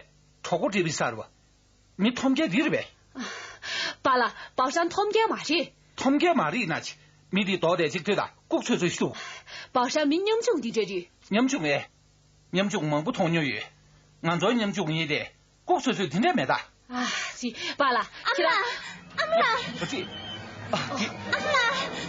གྲོགས་པོ་སྒྲིག་པའི་ས་རེད་པ། མི་ཐོམ་རྒྱག་འདི་རེད་པས། པཱ་ལགས། བའོ་ཧྲན་ཐོམ་རྒྱག་མ་རེད། ཐོམ་རྒྱག་མ་རེད་ན་ཅི། མི་འདིས་མདོག་དེ་གཅིག་ཐོས་དང་ལྐུགས་ཚོད་ཚོད་ཤུགས། བའོ་ཧྲན་མི་ཉམ་ཆུང་འདི་འདྲ་རེད། ཉམ་ཆུང་ཨེ། ཉམ་ཆུང་མང་པོ་མཐོང་མྱོང་ཡོད། ང་ཚོའི་ཉམ་ཆུང་ཡིན་ཏེ། ལྐུགས་ཚོད་ཚོད་འདི་འདྲ་མེད་ད། ཨ་ཙི། པཱ་ལགས། ཨ་མ་ལགས། ཨ་མ་ལགས། ཨ་ཙི། ཨ་ཙི། ཨ་མ་ལགས།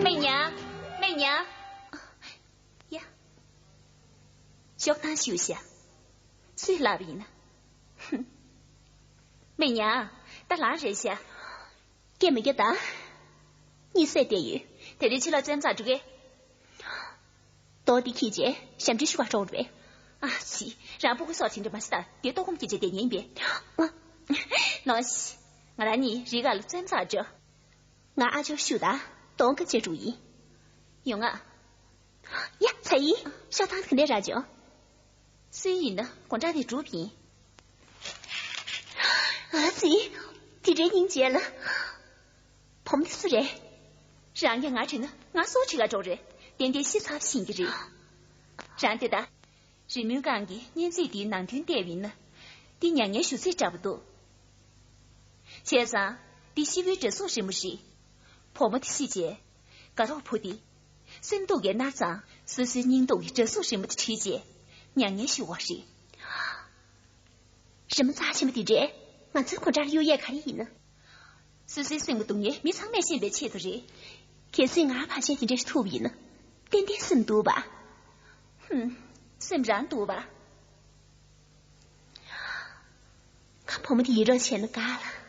སྨན་ཉང་། སྨན་ཉང་། ཡ། ཞོགས་ཐང་ཞུ་ཤག་སུས་ལབ་ཡིན་ན། ཧུམ། སྨན་ཉང་། ད་ལངས་རེད་ཤག་སྐད་མི་རྒྱབ་ད། གཉིད་སད་བསྡད་ཡོད། དེ་རིང་ཕྱི་ལོགས་རྩེད་མོ་རྩེ་འགྲོ་གས། རྡོ་འདི་འཁྱེར་རྗེས་ཞབས་འདྲེན་ཞུ་བར་འགྲོ་རེད་པས། ཨ་ཙི། རང་ཕྲུ་གུ་སོགས་དེ་འདྲ་མ་ཟེར་ད། དེ་ལྟོགས་སྐོམ་སྐྱེ་བྱེད་དེ་ཉན་པས། ལོ་ཤི། ང་རང་གཉིས་རི་སྒང་ལ་རྩེད་མོ་རྩེ་འགྲོ། ང་ཨ་ཅོར་ཞུ་ད། གདོང་ཁ་བཅད་འགྲོ་ཡིན། ཡོང་ང་། ཡ། ཚ་ཡི། ཤ་ཐང་ག་ནས་རག་བྱུང་། སུའི་ཡིན་ན་དགོང་དག་ནས་སྒྲུབ་ཡིན། ཨ་ཙི། དེ་འདྲའི་སྙིང་རྗེ་ལ། བུ་མོ་དེ་སུ་རེད། རང་གིས་ང་དྲིས་ན་ང་སུ་ཁྲིད་ག་འགྲོ་རེད། ཏན་ཏན་ཤི་ཚར་བཞིན་གྱི་རེད། རང་དེ་ད། རི་མོའི་སྒང་གི་སྙན་ཚིག་འདིའི་ནང་དོན་བལྟས་པ་ཡིན་ན། འདི་མྱ་ངན་ཞུ་ཚིག་འདྲ་པོ་འདུག་བྱས་ཙང་། འདི་ཤི་བོའི་དགྲ་ཟུག་རི་མོ་རེད། བུ་མོ་དེ་ཤི་རྗེས། དགའ་རོགས་བུ་དེ། སེམས་སྡུག་གིས་མནར་ཙང་། སོ་སོའི་སྙིང་སྡུག་གི་དགྲ་ཟུག་རི་མོ་དེ་བྲིས་རྗེས། མྱ་ངན་ཞུ་བ་རེད། རི་མོ་རྩ་ཆེན་པོ་དེ་འདྲས་ང་ཚོའི་དགོང་དག་ལ་གཡུག་ཡས་ག་རེ་ཡིན་ན། སོ་སོའི་སེམས་ཀྱི་སྡུག་བསྔལ་མི་ཚང་མས་ཤེས་པའི་ཆེད་དུ་རེད། གལ་སྲིད་ང་རང་ཕལ་ཆེར་དེ་འདྲས་ཐུག་པ་ཡིན་ན། ཏན་ཏན་སེམས་སྡུག་པ། ཧུམ། སེམས་རང་སྡུག་པ། ང་བུ་མོ་དེ་ཡིད་རོགས་བྱས་ན་དགའ་ལ།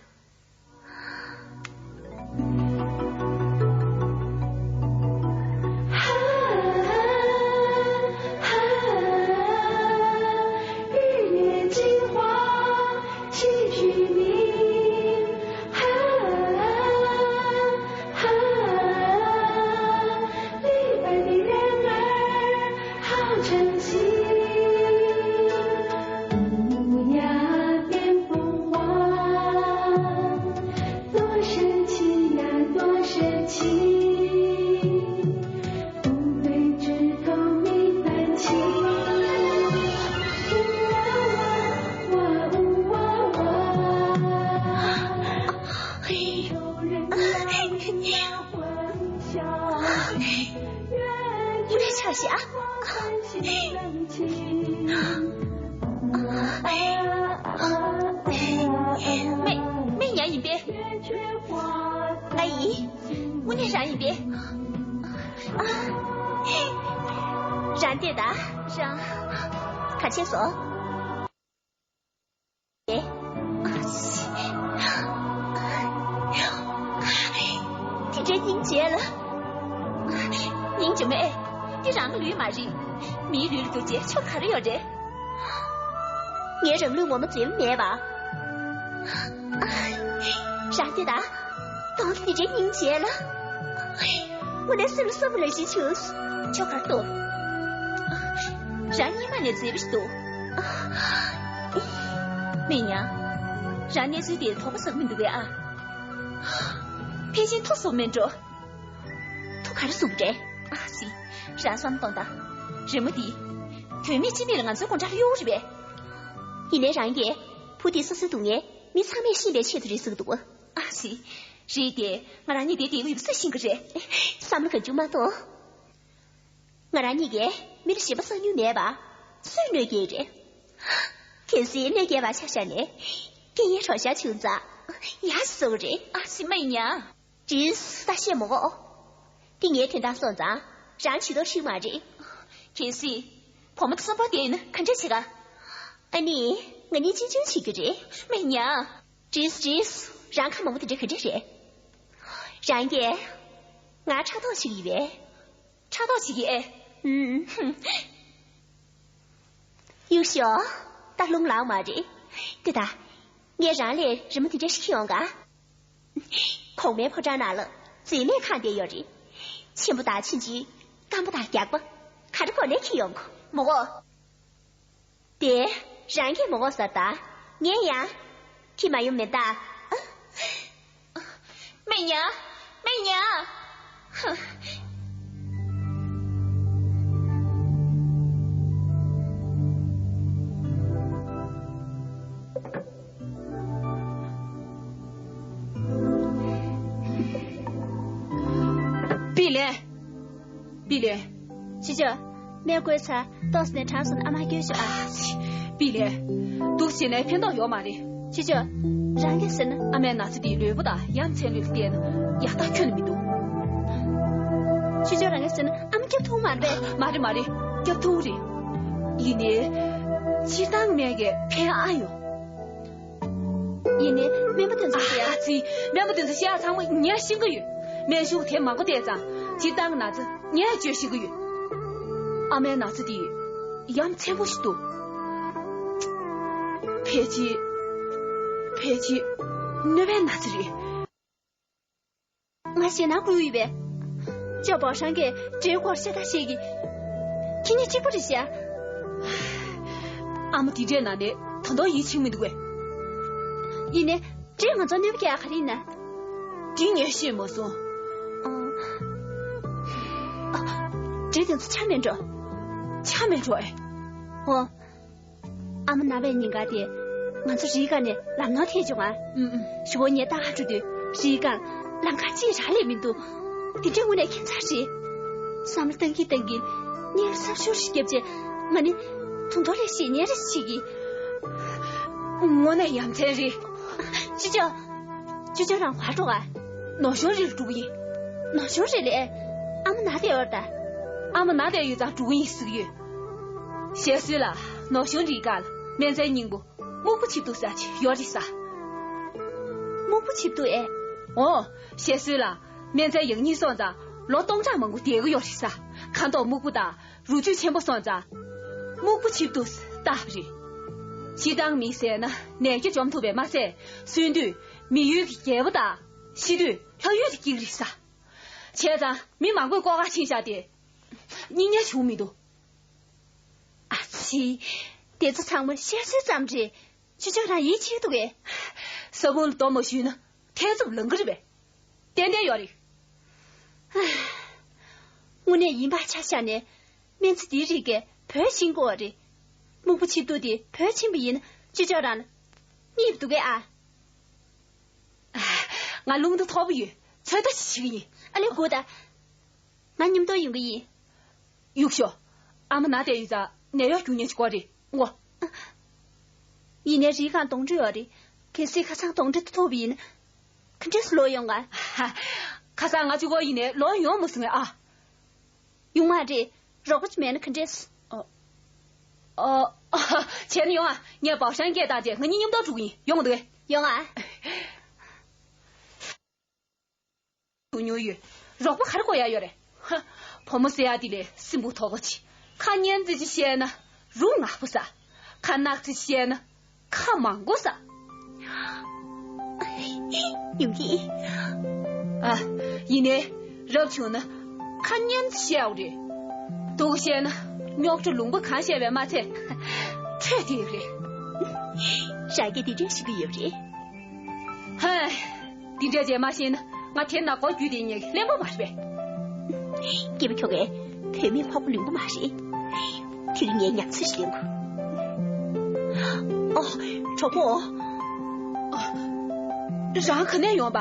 ཁོ་རང་ཆགས་ཤག་སྨན། སྨན་ཉང་ཡིན་པས། ང་ཡིན། དངོས་གནས་རང་ཡིན་པས། རང་བལྟས་ད། རང་། ག་བྱས་སོང་། དེ་འདྲའི་སྙིང་རྗེ་ལ། སྙིང་རྗེ་མེད། འདི་རང་གི་ལུས་མ་རེད། མིའི་ལུས་ལ་འགྱུར་བྱས་ཆོ་ག་རེ་ཡོད་རེད། ངའི་རང་ལུས་ངོ་མ་འཛེམ་མེད་པ། རང་དེ་ད། གདོང་དེ་འདྲའི་སྙིང་རྗེ་ལ། དངོས་གནས་སེམས་ལ་བསམ་བློ་ཞིག་བྱུང་། ཆོ་གར་འདུག་རང་གཉིས་མ་ནས་མཛེས་པ་ཞིག་འདུག་སྨན་ཉང་། རང་གནས་ཚུལ་དེ་དོགས་པ་ཟ་གི་མི་འདུག་གས་ཨ། ཕལ་ཆེར་ཐུག་སོང་མེད་འགྲོ། ཐུག་ག་རེ་སོང་རེད། ཨ་ཙི། རང་བསམ་གཏོང་དང་། རི་མོ་འདི། དོན་མེད་ཅི་མེད་ལ་ང་ཚོའི་དགོང་དག་ལ་གཡོ་རེད་པས། ཡིན་ནའི་རང་གིས། བུ་དེ་སོ་སོའི་སྡུག་བསྔལ་མི་ཚང་མས་ཤེས་པའི་ཆེད་དུ་རེད་ཟེར་གི་འདུག་ཨ་ཙི། རེད་དེ། ང་རང་གཉིས་དེ་དེ་ཡོད་ས་ཤེས་ཀྱི་རེད། བསམ་བློ་གང་བྱུང་མ་གཏོང་། ང་རང་གཉིས་ཀས་མི་ལ་ཞེན་པ་བསགས་མྱོང་མེད་པ། སུས་གནོད་སྐྱེལ་རེད། གལ་སྲིད་གནོད་སྐྱེལ་བ་ཆ་བཞག་ནས། སྐད་ཡིག་རོགས་ཤར་བྱུང་ཙང་། ཡག་སོང་རེད། ཨ་ཙི་སྨན་ཉང་། ཇིན་སི་ད་བཤད་མི་དགོས། འདི་ངའི་དོན་དག་སོང་ཙང་རང་བྱེད་ཐབས་ཤིག་མ་རེད། གལ་སྲིད། བུ་མོ་དེ་གསོན་པོ་བསྡད་ཡོད་ན་ག་འདྲ་བྱེད་ག་ཨ་ནི། ང་གཉིས་གཅེས་འཇོག་བྱེད་རྒྱུ་རེད། སྨན་ཉང་། ཇིན་སི་ཇིན་སི། རང་ཁ་མང་པོ་དེ་འདྲ་ག་འདྲ་རེད། རང་གིས། ང་ཕྲག་དོག་བྱེད་ཀྱི་ཡོད་པས། ཕྲག་དོག་བྱེད་ཀྱི་ཨེ། ཨུམ། གཡུག་ཤོག་ད་རླུང་ལངས་མ་རེད། ལྟོས་དང་། ངས་རང་ལ་རི་མོ་དེ་འདྲ་ཞིག་བྱེད་ཡོང་ག་གོང་མའི་ཕོ་བྲང་ནང་ལ་མཛེས་མས་ཁེངས་བསྡད་ཡོད་རེད། ཆེན་པོ་དང་ཆུང་ཆུང་། སྐམ་པོ་དང་རྒྱགས་པ། ག་རེ་དགོས་ནའི་ཁྱེར་ཡོང་གོ་མོ་གོ་དེ་རང་གིས་མོ་གོ་ཟེར་ད། ངས་ཡང་ཁྱེར་མ་ཡོང་མེད་ད། སྨན་ཉ། སྨན་ཉ། ཧ། པི་ལེ། པི་ལེ། ཅི་ཅོ། སྨན་བསྐོལ་ཚར། ཏོག་ཙམ་ནས་གྲང་སོང་ན་ཨ་མ་སྐྱོལ་ཤོག་ཨ། པི་ལེ། འདུག་བྱས་ནས་ཕན་ཐོགས་ཡོད་མ་རེད། ཅི་ཅོ། རང་གིས་ཟེར་ན། ཨ་མའི་ན་ཚ་དེ་ལུས་པོ་དང་ཡ་མཚན་ལུས་ལ་བལྟས་ན་ཡག་ཐག་ཁྱོན་ནས་མི་འདུག་ཅི་ཅོ། རང་གིས་ཟེར་ན་ཨ་མ་སྐྱོབ་ཐུབ་མ་རེད་པས། མ་རེད་མ་རེད། སྐྱོབ་ཐུབ་རེད། ཡིན་ནའི། སྤྱིར་བཏང་སྨན་གྱིས་ཕན་ཨ་ཡོང་། ཡིན་ནའི་སྨན་པ་དེ་ཚོ་ཟེར་ཡ། ཨ་ཙི། སྨན་པ་དེ་ཚོ་བཤད་ཡ་ཚང་མ་ངས་ཤེས་ཀྱི་ཡོད། སྨན་ཞུགས་དེ་མང་པོ་བལྟས་ཙང་སྤྱིར་བཏང་ན་ཚ་ངས་བཅོས་ཤེས་ཀྱི་ཡོད། ཨ་མའི་ན་ཚ་དེ་ཡ་མཚན་པོ་ཞིག་འདུག་ཕལ་ཆེར། ཕལ་ཆེར་གནོད་པའི་ན་ཚ་རེད། ང་ཞེད་སྣང་སྐུལ་ཡོད་པས། ཅོ་པའོ་ཧྲང་གིས་འདྲེའི་སྐོར་ཤ་སྟག་བཤད་ཀྱི། ཁྱེད་གཉིས་གཅིག་པ་རེད་ཤག་ཨ་མ་དེ་འདྲས་ན་ནས་ད་དུང་ཡིད་ཆེས་མི་འདུག་གས། ཡིན་ནའི་འདྲེས་ང་ཚོར་གནོད་པ་སྐྱེལ་ཡ་ག་རེ་ཡིན་ན། འདི་ངས་ཤེས་མ་སོང་། ཨ། ཨ། འདྲེ་དེ་ཚོ་ཆ་མེད་འགྲོ། ཆ་མེད་འགྲོ་ཨེ། འོ། ཨ་མ་ན་བའི་ཉིན་ག་དེ། ང་ཚོ་རིའི་སྒང་ནས་ལམ་ནོར་ཐེབས་བྱུང་ང་། ཨུམ་ཨུམ། གཞུག་གུ་ངས་ལྟ་ག་འགྲོ་དུས་རིའི་སྒང་ལམ་ཁ་གཅིག་རག་ལས་མི་འདུག་དེ་འདྲའི་དངོས་གནས་ཁྱད་མཚར་རེད། བསམ་བློ་བཏང་གིན་བཏང་གིན་སྙིང་ལ་སྲབ་ཤུར་ཞིག་བརྒྱབ་རྗེས་མ་ཎི་དུང་མདོ་ལས་ཞེད་སྣང་རེ་ཞིག་གིས། དངོས་གནས་ཡ་མཚན་རེད། ཅི་ཅོ། ཅི་ཅོ་རང་ག་པར་འགྲོ་ག་ནོར་གཞོང་རི་ལ་འགྲོ་གི་ཡིན། ནོར་གཞོང་རི་ལ་ཨེ། ཨ་མ་ན་བསྡད་ཡོད་ད། ཨ་མ་ན་བསྡད་ཡོད་ཙང་འགྲོ་གི་ཡིན་ཟེར་གི་ཡོད། བཤད་སྲོལ་ལ་ནོར་གཞོང་རིའི་སྒང་ལ་སྨན་རྫས་རྙིང་པོ་སྨུག་པོ་ཆིབས་གདུགས་ཟེར་ཅིག་ཡོད་རེད་ས། སྨུག་པོ་ཆིབས་གདུགས་ཨེ། འོ། བཤད་སྲོལ་ལ་སྨན་རྫས་ཡང་སྙིང་སོང་ཙང་ལོ་སྟོང་ཕྲག་མང་པོ་བསྡད་ཀྱི་ཡོད་རེད་ས། ཁ་མདོག་སྨུག་པོ་དང་རུས་རྒྱུད་ཆེན་པོ་སོང་ཙང་སྨུག་པོ་ཆིབས་གདུགས་བཏགས་པ་རེད། སྤྱིར་བཏང་མིས་བཟས་ན་ནད་ཀྱིས་འཇོམས་ཐུབ་པས་མ་ཚད། གསོན་དུས་མི་ཡུལ་གྱི་རྒྱལ་པོ་དང་། ཤི་དུས་ལྷ་ཡུལ་དུ་སྐྱེ་གི་རེད་ས། བྱས་ཙང་མི་མང་པོས་ལྐོག་ཁ་ཕྱིན་བཞག་སྟེ། སྙིང་ཉེ་བྱུང་མི་འདུག་ཨ་ཙི། དེ་ཚོ་ཚང་མ་བཤད་སྲོལ་ཙམ་རེད། ཅི་ཅོ་རང་ཡིད་ཆེས་འདུག་གས། ས་བོན་ལ་རྡོ་མ་གཞུས་ན་ཐལ་རྩུབ་ལངས་གི་རེད་པས། ཏན་ཏན་ཡོད་རེད། དངོས་གནས་ཡིན་པ་ཆ་བཞག་ནས་སྨན་རྩྭ་འདིའི་རིགས་ཀྱིས་བོད་ཕྱིན་དགོས་པ་རེད། སྨུག་པོ་ཆིབས་གདུགས་དེ་བོད་ཕྱིན་པ་ཡིན་ན་ཅི་ཅོ་རང་ལ་རྙེད་འདུག་གས་ཨ། ང་རླུང་རྟ་མཐོ་པོ་ཡོད། ཚོད་ལྟ་ཞིག་བྱེད་ཀྱི་ཡིན། ཨ་ལེ་སྒུག་ད། ང་མཉམ་དུ་ཡོང་གི་ཡིན། གཡུག་ཤོག་ཨ་མ་ན་བསྡད་ཡོད་ཙང་ནད་གཡོག་རྒྱུག་མཁན་ཅིག་དགོས་རེད་ངོ་། ཡིན་ནའི་རི་སྒང་གདོན་འདྲེ་ཡོད་རེད། གལ་སྲིད་ཁ་སང་གདོན་འདྲེ་དེ་ཐུག་པ་ཡིན་ན། ག་འདྲས་སུ་ལོག་ཡོང་ག་ཧ། ཁ་སང་ང་གཅིག་པོ་ཡིན་ནའི་ལོག་ཡོང་མ་སོང་ངས་ཨ། ཡོང་མ་རེད། རོགས་པ་ཅིག་མེད་ན་ག་འདྲས། ཨ། ཨ། བྱས་ན་ཡོང་ཨ། ངས་པའོ་ཧྲན་སྐད་བཏང་རྗེས་ང་གཉིས་མཉམ་དུ་འགྲོ་གི་ཡིན། ཡོང་གི་འདུག་གས། ཡོང་ཨ། དུ་ཉོ་ཡོད། རོགས་པ་ག་རེ་དགོས་ཡ་ཡོད་རེད། ཧ། བུ་མོ་ཟེར་ཡ་དེ་ལས་སྲིན་བུ་དོག་པོ་ཆེ། ཁ་ཉན་ཙི་ཅི་བཤད་ན་རུ་ནག་པོ་ཟ། ཁ་ནག་ཙི་ཅི་བཤད་ན་ཁ་མང་པོ་ཟ། ཡུམ་གྱིས། ཨ། ཡིན་ནའི་རབ་བྱུང་ན་ཁ་ཉན་ཙི་བཤད་འོ་རེད། སྡུག་བཤད་ན་རྙོག་དྲ་ལུང་པ་གང་བཤད་པས་མ་ཚད་འཕྲོད་དེ་ཡོད་རེད། རང་གིས་དེ་འདྲས་ཞུ་གི་ཡོད་རེད། ཧེ། འདི་འདྲས་བྱས་མ་ཤེས་ན་ང་དེ་ན་སྒོ་བརྒྱུད་དེ་ཉལ་གི་གླེན་པ་མ་རེད་པས། སྐྱེས་པ་ཁྱོ་གས་བུད་མེད་ཁོག་པ་ལུས་པོ་མ་རེད། དེ་རིང་ངས་ཉམས་ཚོད་ཞིག་ལེན་དགོས། ཨོ། གྲོགས་པོ། ཨ། རང་ག་ནས་ཡོང་པ།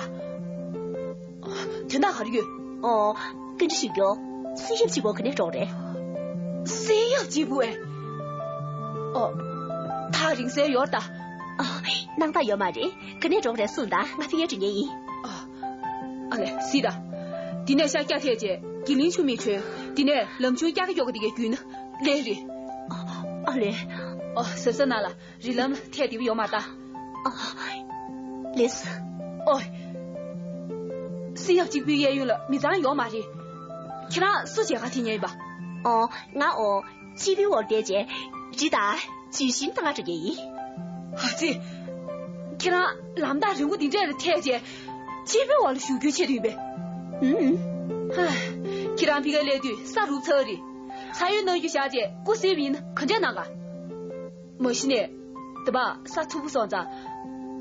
དོན་དག་ག་རེ་ཡོད། ཨོ། བཀའ་འདྲི་ཞུ་རྒྱུ། བསིལ་ཡབ་གཅིག་པོ་ག་ནས་འགྲོ་རེད། བསིལ་ཡབ་གཅིག་པོ་ཨེ། ཨོ། ཐག་རིང་སའི་ཡོད་ད། ཨ། སྣང་དག་ཡོད་མ་རེད། ག་ནས་འགྲོ་རེད་གསུངས་དང་ང་ཕ་གིར་འགྲོ་ངེས་ཡིན། ཨ། ཨ་ལེ་སི་ད། འདི་ནས་ཤར་རྒྱག་ཐེག་རྗེས་དགེ་ལིང་ཆུ་མིག་བྲོས། འདི་ནས་ལམ་ཆུང་རྒྱག་གི་ཡོད་གི་དེ་གའི་བརྒྱུད་ན་ལེགས་རེད། ཨ་ལེ། ཨོ་གཟབ་གཟབ་གནང་ལ། རི་ལམ་ལ་ཐད་དེ་བ་ཡོད་མ་ད། ཨ། ལེས། ཨོ། སི་ཡབ་གཅིག་པུའི་གཡས་གཡོན་ལ་མི་ཚང་ཡོད་མ་རེད། ཁྱེད་རང་སུ་མཇལ་ཁ་འཐེན་མཁན་ཡིན་པ། ཨོ། ང་ཨོ། སྤྱི་པའི་འོག་བསྡད་རྗེས་རི་དང་ཇི་བཞིན་ལྟ་ག་འགྲོ་མཁན་ཡིན། ཨ་ཙི། ཁྱེད་རང་ལམ་ཐག་རིང་པོ་འདི་འདྲ་ལ་ཐད་བྱས་ཕྱི་པའི་འོག་ལ་བཞུགས་རྒྱུའི་ཆེད་དུ་ཡིན་པས། ཨུམ། ཧ། ཁྱེད་རང་ཕ་གིར་སླེབས་དུས་ས་རུབ་ཚར་བ་རེད། ས་ཡོམ་གནང་རྒྱུ་བཞག་བྱས་སྐུ་གཟིགས་པ་ཡིན་ན་ག་འདྲ་གནང་ག། མ་གཞི་ནས་ད་བར་ས་འཚུབ་པོ་སོང་ཙང་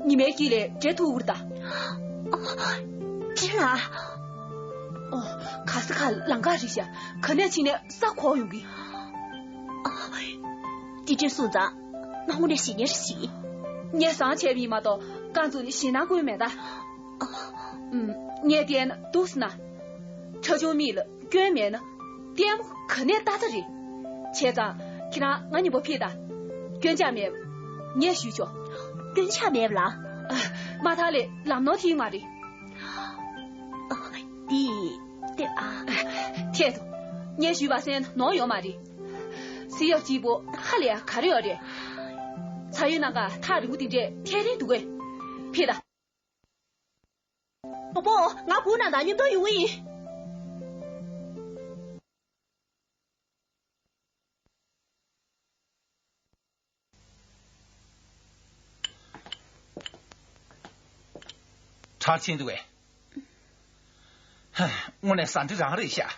ཉི་མའི་དཀྱིལ་ལ་འདྲེ་ཐུག་འུར་ད། འདྲེ་ལ། ཨོ། ག་ས་ག་ལམ་ཁ་རེད་ཤག་ག་ནས་ཕྱིན་ནས་ས་གོག་ཡོང་གི། འདི་འདྲ་སོང་ཙང་ང་དངོས་གནས་ཞེད་སྣང་ཞིག་ངས་བཟང་བྱས་པ་ཡིན་མ་གཏོགས་རྐང་བཙུགས་ནས་ཞེད་སྣང་སྐུལ་མེད་ད། ཨུམ། ངས་བལྟས་ན་འདུག་སེ་ན། ཁྲ་ཆུང་མིག་ལ་སྐྱོན་མེད་ན། ལྟད་མོ་ག་ནས་ལྟ་ཚར་རེད། བྱས་ཙང་ཁྱེད་རང་ང་མཉམ་པོ་ཕེབས་དང་། སྐྱོན་ཆ་མེད་པ། ངས་ཞུས་ཆོག་སྐྱོན་ཆ་མེད་པ་ལ། ཨ། མ་མཐའ་ལ་ལམ་ནོར་ཐེབས་མ་རེད། འདི་ལྟད་ཨ། ཐད་དོ། ངས་ཞུས་པ་སེམས་ནོར་ཡོད་མ་རེད། སེམས་ཡག་སྐྱིད་པོ་ཧ་ལས་ཡག་ག་རེ་ཡོད་རེད། ས་ཡོམ་ནང་ག་ཐག་རིང་པོ་དེ་འདྲས་ཐད་རིང་འདུག་གས། ཕེབས་དང་། ཨོ་པོ། ང་སྒུག་གནང་དང་། མཉམ་དུ་ཡོང་གི་ཡིན། གྲགས་ཆེན་འདུག་གས། ཧ། དངོས་གནས་ཟ་འདྲེ་རང་རེད་ཤག་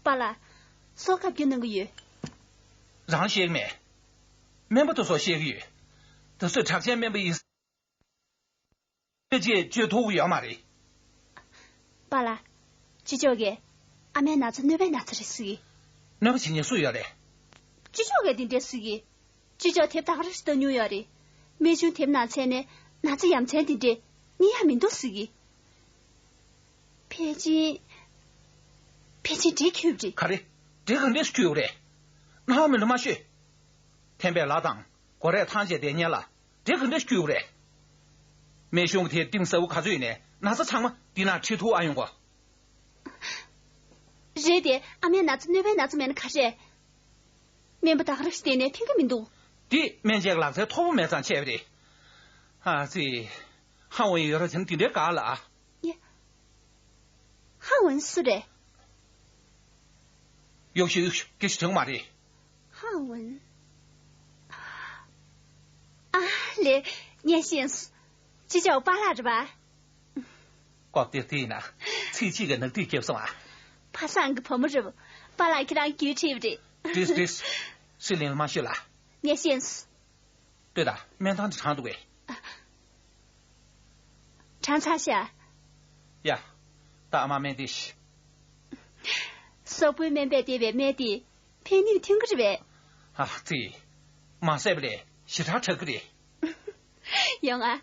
པཱ་ལགས། སོ་ག་རྒྱུ་གནང་གི་ཡོད། རང་བཤད་གི་མེད། སྨན་པ་དེ་ཚོ་བཤད་གི་ཡོད། དེ་ཚོས་གྲགས་ཆེན་སྨན་པ་ཡིན། ཅེས་བརྗོད་ཐུབ་ཀྱི་ཡོད་མ་རེད། པཱ་ལགས། ཅི་ལྕོགས་ཀྱིས་ཨ་མའི་ན་ཚ་གནོད་པའི་ན་ཚ་རེད་ཟེར་གི། གནོད་པ་བྱེད་མཁན་སུ་ཡོད་རེད། ཅི་ལྕོགས་ཀྱིས་དེ་འདྲས་ཟེར་གི། ཅི་ལྕོགས་དེབ་ད་ག་རེ་ཞིག་ལྟ་མྱོང་ཡོད་རེད། རྨད་བྱུང་དེབ་ནང་མཚན་ནས་ན་ཚ་ཡ་མཚན་དེ་འདྲས་རྙེད་ཡ་མི་འདུག་ཟེར་གི། ཕལ་ཆེར། ཕལ་ཆེར་འདྲེ་ཁྱེར་བ་རེད། ག་རེ། འདྲེ་ག་འདྲས་སུ་ཁྱེར་བ་རེད། སྣང་བ་མི་འདྲ་མ་ཤོད། ཐན་པའི་ལྭ་དང་སྒོ་རས་ཐང་བྱས་བསྡད་མཁན་ལ་འདྲེ་ག་འདྲས་སྐྱུག་རེད། རྨད་བྱུང་གི་དེ་གཏིང་ཟབ་པོ་ག་ཚོད་ཡིན་ནའི་ན་ཚ་ཚང་མ་འདི་ན་ཁྲིད་ཐུབ་ཨ་ཡོང་གོ། རེད་དེ། ཨ་མའི་ན་ཚ་གནོད་པའི་ན་ཚ་མེད་ན་ག་རེ། སྨན་པ་ད་ག་རེ་བལྟས་ནའི་ཐོན་གི་མི་འདུག་འདི་སྨན་དཔྱད་ལག་རྩལ་མཐོ་པོ་མེད་ཙང་བྱས་པ་རེད། ཨ་ཙི། ཧ་འོན་ཡོད་ར་ཅན་འདི་འདྲའི་དགའ་ལ། ཡ། ཧ་འོན་སུ་རེད། གཡོག་ཤོག་གཡོག་ཤོག་སྐད་ཆ་དྲང་མ་རེད། ཧ་འོན། ཨ་ལེ། ངས་ཤེས་སོང་། ཅི་ལྕོགས་པཱ་ལགས་རེད་པ། ལྐོག་ལྟས་དེ་ཡིན་ན་ཚིག་གཅིག་གིས་ནག་ཐིག་བརྒྱབ་སོང་ཨ། ཕ་བཟང་གི་བུ་མོ་རེད། པཱ་ལགས་ཁྱེད་རང་རྒྱུད་ཁྲིད་པ་རེད། བྲིས་བྲིས། ཤི་ལིང་ལ་མ་ཤོད་ལ། ངས་ཤེས་སོང་། ལྟོས་དང་། སྨན་ཐང་དུ་དྲངས་འདུག་གས། དྲངས་ཚར་ཤག་ཡ། ད་ཨ་མ་སྨན་དེ་ཤི། སོག་པོའི་སྨན་པས་བལྟས་པའི་སྨན་དེ་ཕན་ནུས་ཐོན་གི་རེད་པས། ཨ་ཙི། མ་བསད་པ་ལས་ཞེ་དྲག་དྲག་གི་རེད། ཡོང་ཨ།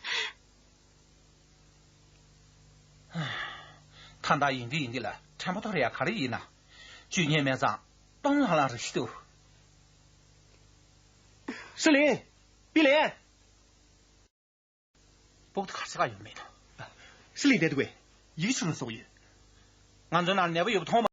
ཐ་ན་ཡིན་འདི་ཡིན་འདི་ལ་ཕྲན་བུ་ཐོར་ཡ་ག་རེ་ཡིན་ན། བཅོས་ཉེས་མེད་ཙང་སྟོང་ལྷང་ལྷང་རེ་ཞིག་འདུག་ཧྲི་ལིན། པི་ལིན། སྤོག་ཏུ་གར་ཆག་ཡོང་མེད་དོ། ཧྲི་ལིན་བསྡད་འདུག་གས། ཡིག་ཆུང་བཟོ་གི་ཡོད། ང་ཚོའི་ནང་ནད་པ་ཡོད་པ་མཐོང་མ།